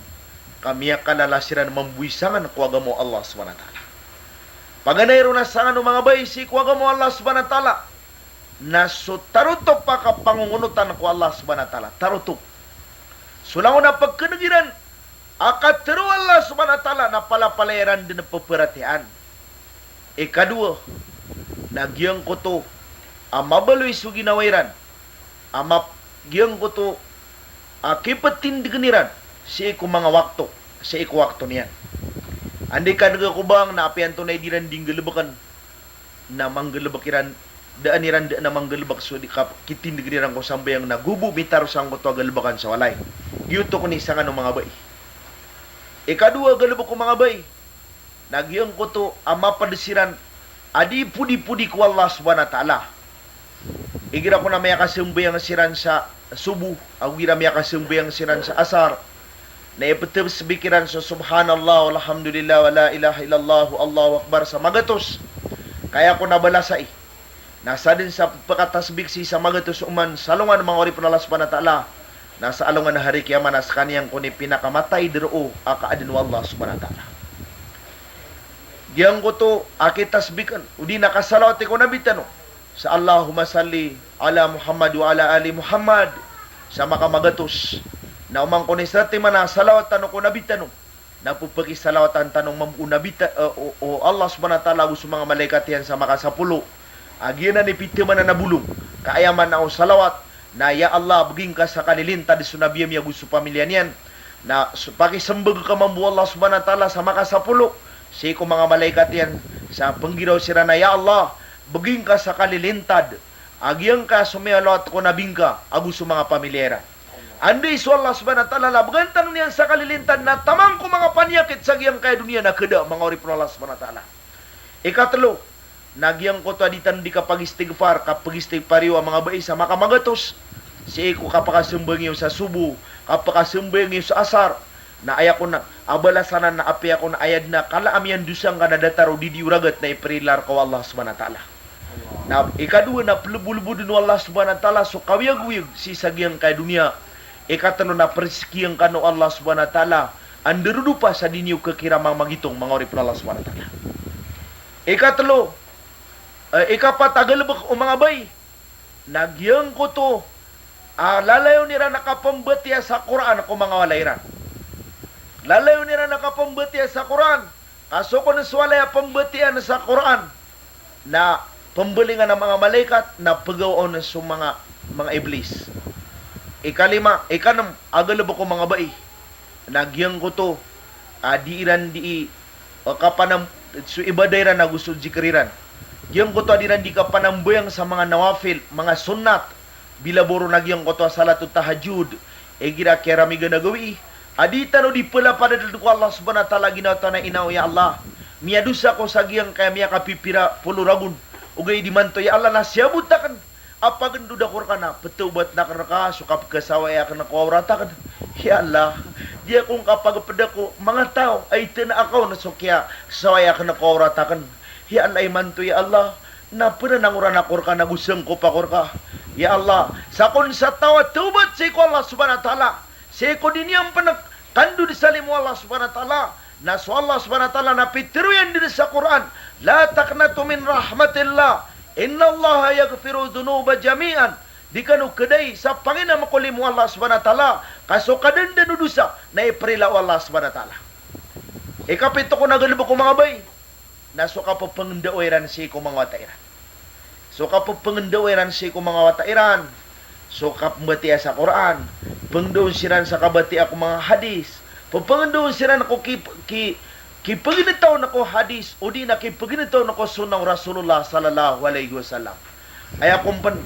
Ka miyakalala siran mambo i sangan ko agama o Allah subhanahu wa ta'ala. Paganay ron a sangan o manga bai sii ko agama o Allah subhanahu wa ta'ala na so tarotop a kapangongonotan ko Allah subhanahu wa ta'ala. Tarotop. So langon a pekeneg iran a katero o Allah subhanahu wa ta'ala na palapalaya iran den peperatiyayaan. Ikadowa, na giyangkoto a mabaloy so ginawa iran a map-, giyangkoto a kipetindegen iran sii ko manga wakto, sii ko wakto niyan. Anda i kaneg ako bang na apiya antonaa i di iran di nggalebeken na manggalebek iran, daan iran daan a manggalebek so di ka-, kitindegen iran ko sambayang na go bo mitaro sangkoto a galebekan sa walay. Giyoto kon i sangan o manga bai. Ikadowa a galebek o manga bai na giyangkoto a maped siran a di podipodi ko Allah subhanahu wa ta'ala. Igira kon a miyakasambayang siran sa subuh ago igira miyakasambayang siran sa asar, na ipetasbik iran so subhanallah walhamdulillah wala ilaha illallah wallahu akbar sa magatos. Ka aya kon a balasai na saden sa pekatasbik sii sa magatos oman sa alongan, manga oripen o Allah subhanahu wa ta'ala, na sa alongan a hari kiyamat na sekaniyan kon i pinakamataid roo a kaaden o Allah subhanahu wa ta'ala. Giyangkoto a kitasbiken odi na kasalawati ko Nabi tano sa Allahumma salli ala Muhammad wa ala ali Muhammad sa makamagatos. Na oman kon i satiman a salawat tano ko Nabi tano na pepakisalawatan tano mambo o Nabi ta-, eh, o, o Allah subhanahu wa ta'ala ago so manga malaikat iyan sa makasapolo a giyanan i pitemanan a bolong. Ka aya maana o salawat na, ya Allah, begingka sa kalilintad so Nabi ami ago so pamilya niyan. Na so, pakisembag ka mambo o Allah subhanahu wa ta'ala sa makasapolo sii ko manga malaikat iyan sa penggiraw siran a, ya Allah, begingka sa kalilintad a giyangkaya so miyalawat ko Nabi ngka ago so manga pamilya iran. Anda i so Allah subhanahu wa ta'ala, labegan tano niyan sa kalilintad na taman ko manga paniyakit sa giyangkaya doniya na keda, manga oripen o Allah subhanahu wa ta'ala. Ikatelo, na giyangkoto a di tano di kapagistigfar, kapagistigfar iyo a manga bai sa makamagatos sii ko kapakasambayang iyo sa subuh, kapakasambayang iyo sa asar. Na aya kon a balasan anan na apiya kon a aya den a kala a miyandosa ngka na datar o di di o ragat na iperila reka o Allah subhanahu wa ta'ala. Na ikadowa na peleboleboden o Allah subhanahu wa ta'ala so kawiyagoyag sii sa giyangkaya doniya. Ikatelo na perezekian kano o Allah subhanahu wa ta'ala a ndarodopa sa di niyo kekira manga magitong, manga oripen o Allah subhanahu wa ta'ala. Ikatelo, eh, ikapat a galebek o manga bai na giyangkoto a lalayon iran a kapembatiya sa Qur'an ko manga walay iran. Lalayon iran a kapembatiya sa Qur'an, ka so kon so walay a pembatiyaan sa Qur'an na pembalingan a manga malaikat na pegawaon so manga, manga iblis. Ikalima, ikanem a galebek o manga bai na giyangkoto a di iran di, eh, kapanam-, so ibadah iran ago so zikir iran. Giyangkoto a di iran di kapanambayang sa manga nawafil, manga sunnat, bila boro na giyangkoto a salatut tahajjud. Igira kiyaramigan a gawii a di tano di pelapadad ko Allah subhanahu wa ta'ala a ginawa tano a inaw, ya Allah, miyadosa ako sa giyangkaya miyakapipira polo ragon. Ogaid imanto, ya Allah, na siyabot aken a pagendod ako reka na petawbat aken reka so kapekesawai aken ko awrat aken. Ya Allah, di ako ngka pagepeda ko manga taw a itena ako na so kiyasawai aken ko awrat aken. Ya Allah, imanto, ya Allah, na penanangoran ako reka na go sangkop ako reka. Ya Allah, sakon sa taw a tawbat sii ko Allah subhanahu wa ta'ala sii ko di niyan pen kandod sa limo o Allah subhanahu wa ta'ala, na so Allah subhanahu wa ta'ala na pitero iyan den sa Qur'an, "La taqnatu min rahmatillah, innallaha yaghfiru dhunuba jami'an." Di kano kedai sa panginam ko limo o Allah subhanahu wa ta'ala, ka so kadandan o dosa na iperila o Allah subhanahu wa ta'ala. Ikapito kon a galebek o manga bai na so kapepengndao iran sii ko manga wata iran. So kapepengndao iran sii ko manga wata iran, so kapembatiya sa Qur'an, pengndao siran sa kabatiya ko manga hadis, pepengndao siran ko ki, ki, kipegnetaw na ko hadis, odi na kipegnetaw na ko sunnah o Rasulullah sallallahu alaihi wasallam. Aya kon pen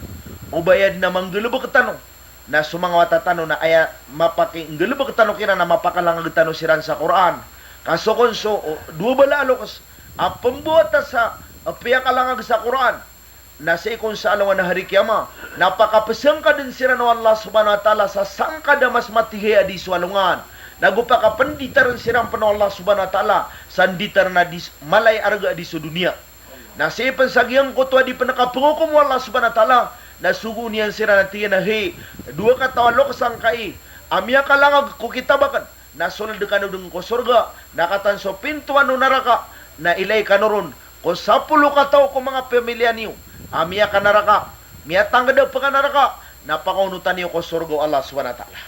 o ba aya den a manggalebek tano, na so manga wata tano na aya mapakinggalebek tano kiran na mapakalangag tano siran sa Qur'an. Ka so kon so, o, dowa bala a lokes a pembawata sa, a piyakalangag sa Qur'an, na sii kon sa alongan a hari kiyama, na pakapesangkaden siran o Allah subhanahu wa ta'ala sa sangkad a mas matihay a di so alongan. Na go pakapenditaren siran pen o Allah subhanahu wa ta'ala sa nditaren a di s-, mala i arga a di so doniya. Na sii pen sa giyangkoto a di pen kapengokom o Allah subhanahu wa ta'ala, na sogoon iyan siran a tig iyan a, hay dowa kataw a lokes angkai a miyakalangag ko kitab aken, na sold kano den ko sorga, na kataan so pintoan o naraka, na ilay kano ron ko sapolo kataw ko manga pamiliya niyo a miyakanaraka, miyatangked a pekanaraka, na pakaonotan iyo ko sorga o Allah subhanahu wa ta'ala.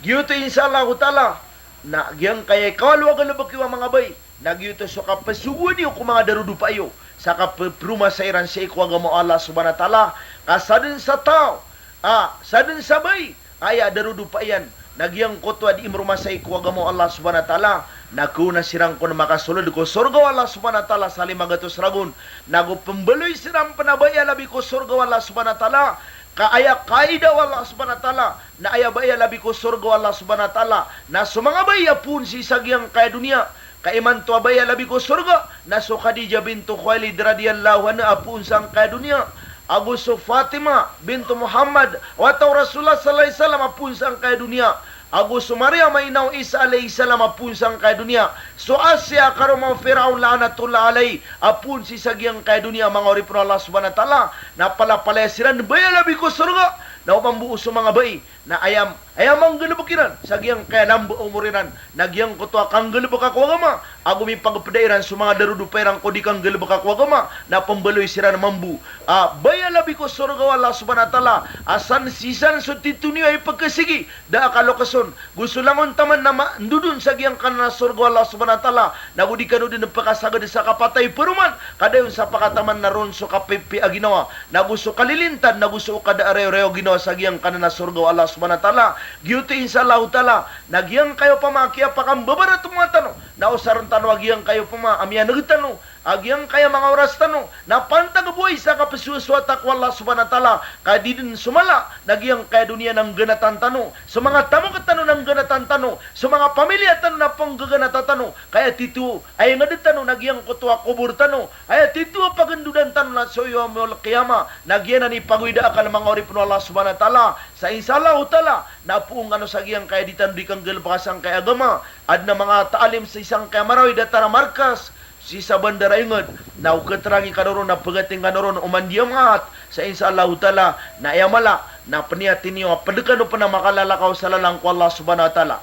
Giyoto insha Allahu ta'ala, na giyangkaya ikawalo a galebek iyo a manga bai, na giyoto so kapesogoan iyo ko manga darodopa iyo sa kapeperomasa iran sii ko agama o Allah subhanahu wa ta'ala. Ka saden sa taw, a, saden sa bai a aya darodopa iyan na giyangkoto a di meromasa sii ko agama o Allah subhanahu wa ta'ala, na kena siran kon makasold ko sorga o Allah subhanahu wa ta'ala sa lima gatos ragon. Na go pembaloy siran pen a ba aya labi ko sorga o Allah subhanahu wa ta'ala, ka aya kaida o Allah subhanahu wa ta'ala, na aya ba aya labi ko sorga o Allah subhanahu wa ta'ala, na so manga bai a poon sii sa giyangkaya doniya. Ka imanto a ba aya labi ko sorga na so Khadijah bintu Khuwailid radiyallahu anha a poon sangkaya doniya, ago so Fatima bintu Muhammad, wata o Rasulullah sallallahu alaihi wasallam, a poon sangkaya doniya, ago so Maryam a ina o Isa alayhis salam a poon sangkaya doniya, so Asiya karoma o Firaun la'natullah alayh a poon sii sa giyangkaya doniya, manga oripn o Allah subhanahu wa ta'ala, na palapalaya siran ba aya labi ko sorga, na o mambo o so manga bai na aya, aya manggalebek iran sa giyangkaya lamba o omor iran na giyangkoto a kanggalebeka ko agama, ago mipagpeda iran so manga darodopa iran ko di kanggalebeka ko agama, na pembaloy siran mambo a ba aya labi ko sorga o Allah subhanahu wa ta'ala, a san sii san so tito niyo a ipekesigi, da a kalokeson, go so langon taman na ma-, ndodon sa giyangkanan a sorga o Allah subhanahu wa ta'ala, na go di kano den pekasagad sa kapatay paroman, ka dayon sa pakataman na ron so kapipiya a ginawa, na go so kalilintan, na go so kada a rayorayo a ginawa sa giyangkanan a sorga o Allah subhanahu wa ta'ala. Giyoto insha Allahu ta'ala, na giyangkaya opama a kiyapakambabarat o manga tano, na osaren tano a giyangkaya opama a miyaneg tano, a giyangkaya manga oras tano na pantag bo i sa kapesowasowata ko Allah subhanahu wa ta'ala, ka di den so mala na giyangkaya doniya na ngganatan tano, so manga tamok tano na ngganatan tano, so manga pamiliya tano na penggaganata tano, ka aya tito a inged tano na giyangkoto a kobor tano, aya tito a pagendodan tano na so yawmul qiyamah, na giyanan i pagoy da akal, manga oripn o Allah subhanahu wa ta'ala. Sa insha Allahu ta'ala, na poon kano sa giyangkaya di tano di kanggalebeka sangkaya agama, aden a manga taalim sii sangkaya Marawi datar a markas, sii sa bandar a inged, na o keterangi kano ron na pegating kano ron oman di a maat, sa insha Allahu ta'ala, na aya mala na peniyati niyo a ped kano pen a makalalakaw sa lalan ko Allah subhanahu wa ta'ala.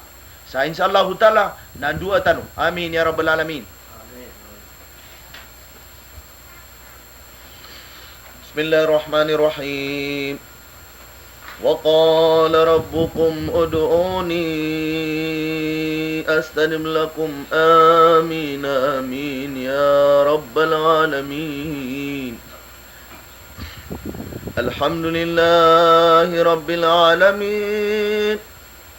Sa insha Allahu ta'ala, na ndoa tano. Amin ya rabbal alamin. Bismillahirrahmanirrahim. وقال ربكم ادعوني أستجب لكم. آمين، آمين يا رب العالمين. الحمد لله رب العالمين.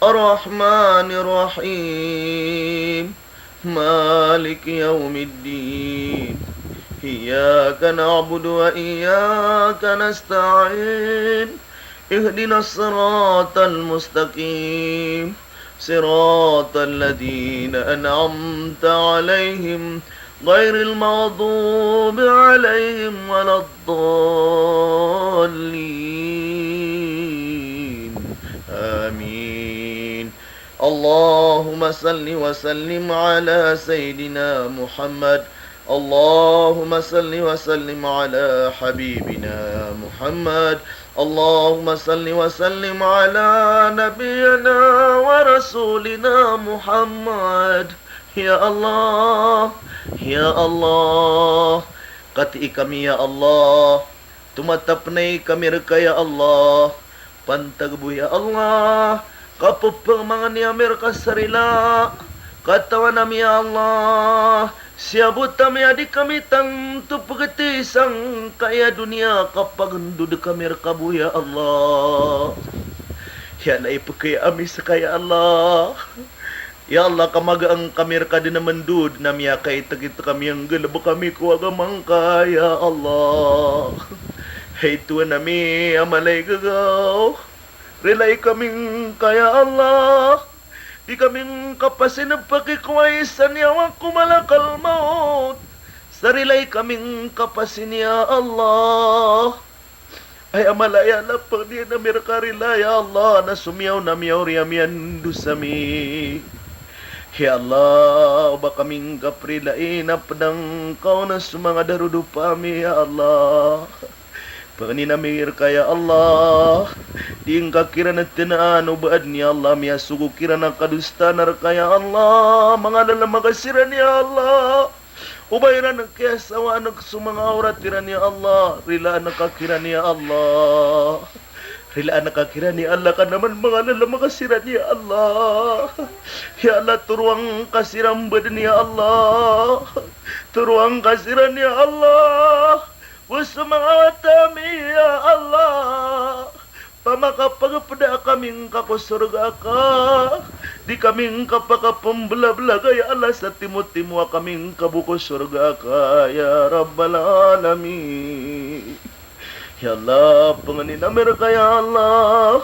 الرحمن الرحيم. مالك يوم الدين. إياك نعبد وإياك نستعين. اهدنا الصراط المستقيم. صراط الذين أنعمت عليهم غير المغضوب عليهم ولا الضالين. آمين. اللهم صل وسلم على سيدنا محمد. اللهم صل وسلم على حبيبنا محمد. اللهم صل وسلم على نبينا ورسولنا محمد. Ya Allah, ya Allah, katii kami ya Allah, tomatap nay kami rka ya Allah, pantag bo ya Allah, kapepangmangni ami rka sa rila, Katawan ami ya Allah, siyabot ami a di kami tanto pegeti sangkai a doniya ka pagndod kami rka bo ya Allah. Ya Allah, ipekaya ami seka ya Allah. Ya Allah, ka magaan kami rka den a mendod na miyakaitekit kami a nggalebek ami ko agama ngka ya Allah. Hay Tohan ami a mala i gagaw, rilai kami ngka ya Allah. Di kami ngka pasin pekikowai sa niyawa ko malakal maut. Sa rilai kami ngka pasin ya Allah. Ay a mala ya Allah, pangnin ami rka rila ya Allah, na somiyaw na miyaori ami a ndosa mi. Ya Allah, oba kami ngka perilai na pedangkaw na so manga darodopa ami ya Allah. Pangnin ami rka ya Allah, di ngka kiran tenaan o baad ni Allah, miyasogo kiran a kadostaan rka ya Allah, manga lalamak siran ya Allah. Oba iran kiyasawaan so manga awrat iran ya Allah, rilaan ka kiran ya Allah. Rilaan ka kiran ya Allah, ka naman manga lalamak siran ya Allah. Ya Allah, toroa ngka siran baden ya Allah. Toroa ngka siran ya Allah. Bo so manga wata ami ya Allah, pamakapagpeda kami ngka ko sorga ka, di kami ngka pakapembelabelaga ya Allah, sa timotimoa kami ngka bo ko sorga ka ya Rabbal Alamin. Ya Allah, pangnin ami rka ya Allah,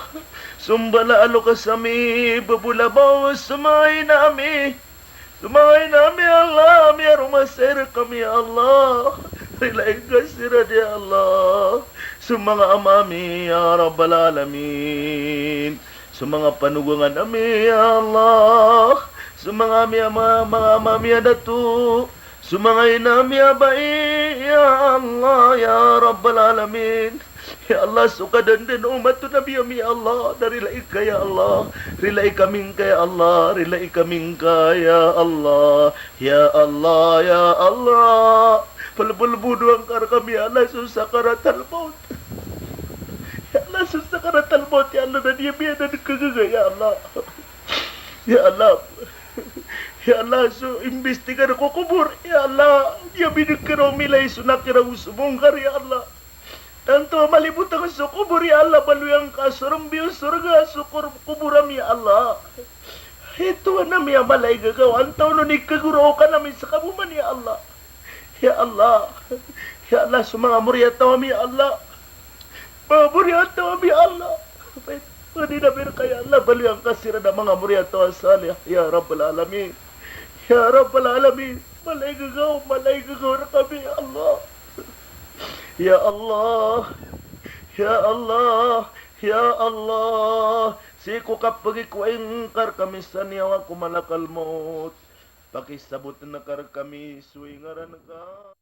so mbala a loks ami, bebolabaw so manga ina ami, so manga ina ami ya Allah, miyaroma sa rkami ya Allah. Rilai ngka siran ya Allah. So manga ama ami ya Rabbal Alamin. So manga panogangan ami ya Allah. So manga ami ama, manga ama ami a dato. So manga ina ami a bai ya Allah ya Rabbal Alamin. Ya Allah, so kadenden o omat o Nabi ami ya Allah, na rilai ka ya Allah, rilai kami ngka ya Allah, rilai kami ngka ya Allah, ya Allah, ya Allah. Pelebelebodo angka rkami ya Allah, so sakaratal maut. Ya Allah, so sakaratal maut ya Allah, na di ami anan kagaga ya Allah. Ya Allah. Ya Allah, so imbistigar ko kobor ya Allah, di ami den kero milay so Nakira o so Mongkar ya Allah. Tanto a malibotang so kobor ya Allah, baloy angka so rembi o sorga so kor-, kobor ami ya Allah. Hay Tohan ami a mala i gagaw, antawaa on i kagoraan ami seka bo man ya Allah. Ya Allah. Ya Allah, so manga moriyataw ami ya Allah. Manga moriyataw ami ya Allah. Pangnin ami rka ya Allah, baloy angka siran a manga moriyataw a salih ya Rabbal Alamin. Ya Rabbal Alamin. Mala i gagaw, mala i gagaw rkami ya Allah. Ya Allah, ya Allah, ya Allah, sii ko kapagikowai ngka rkami sa niyawa ko malakal maut, pakisaboten ka rkami so ingaran ka.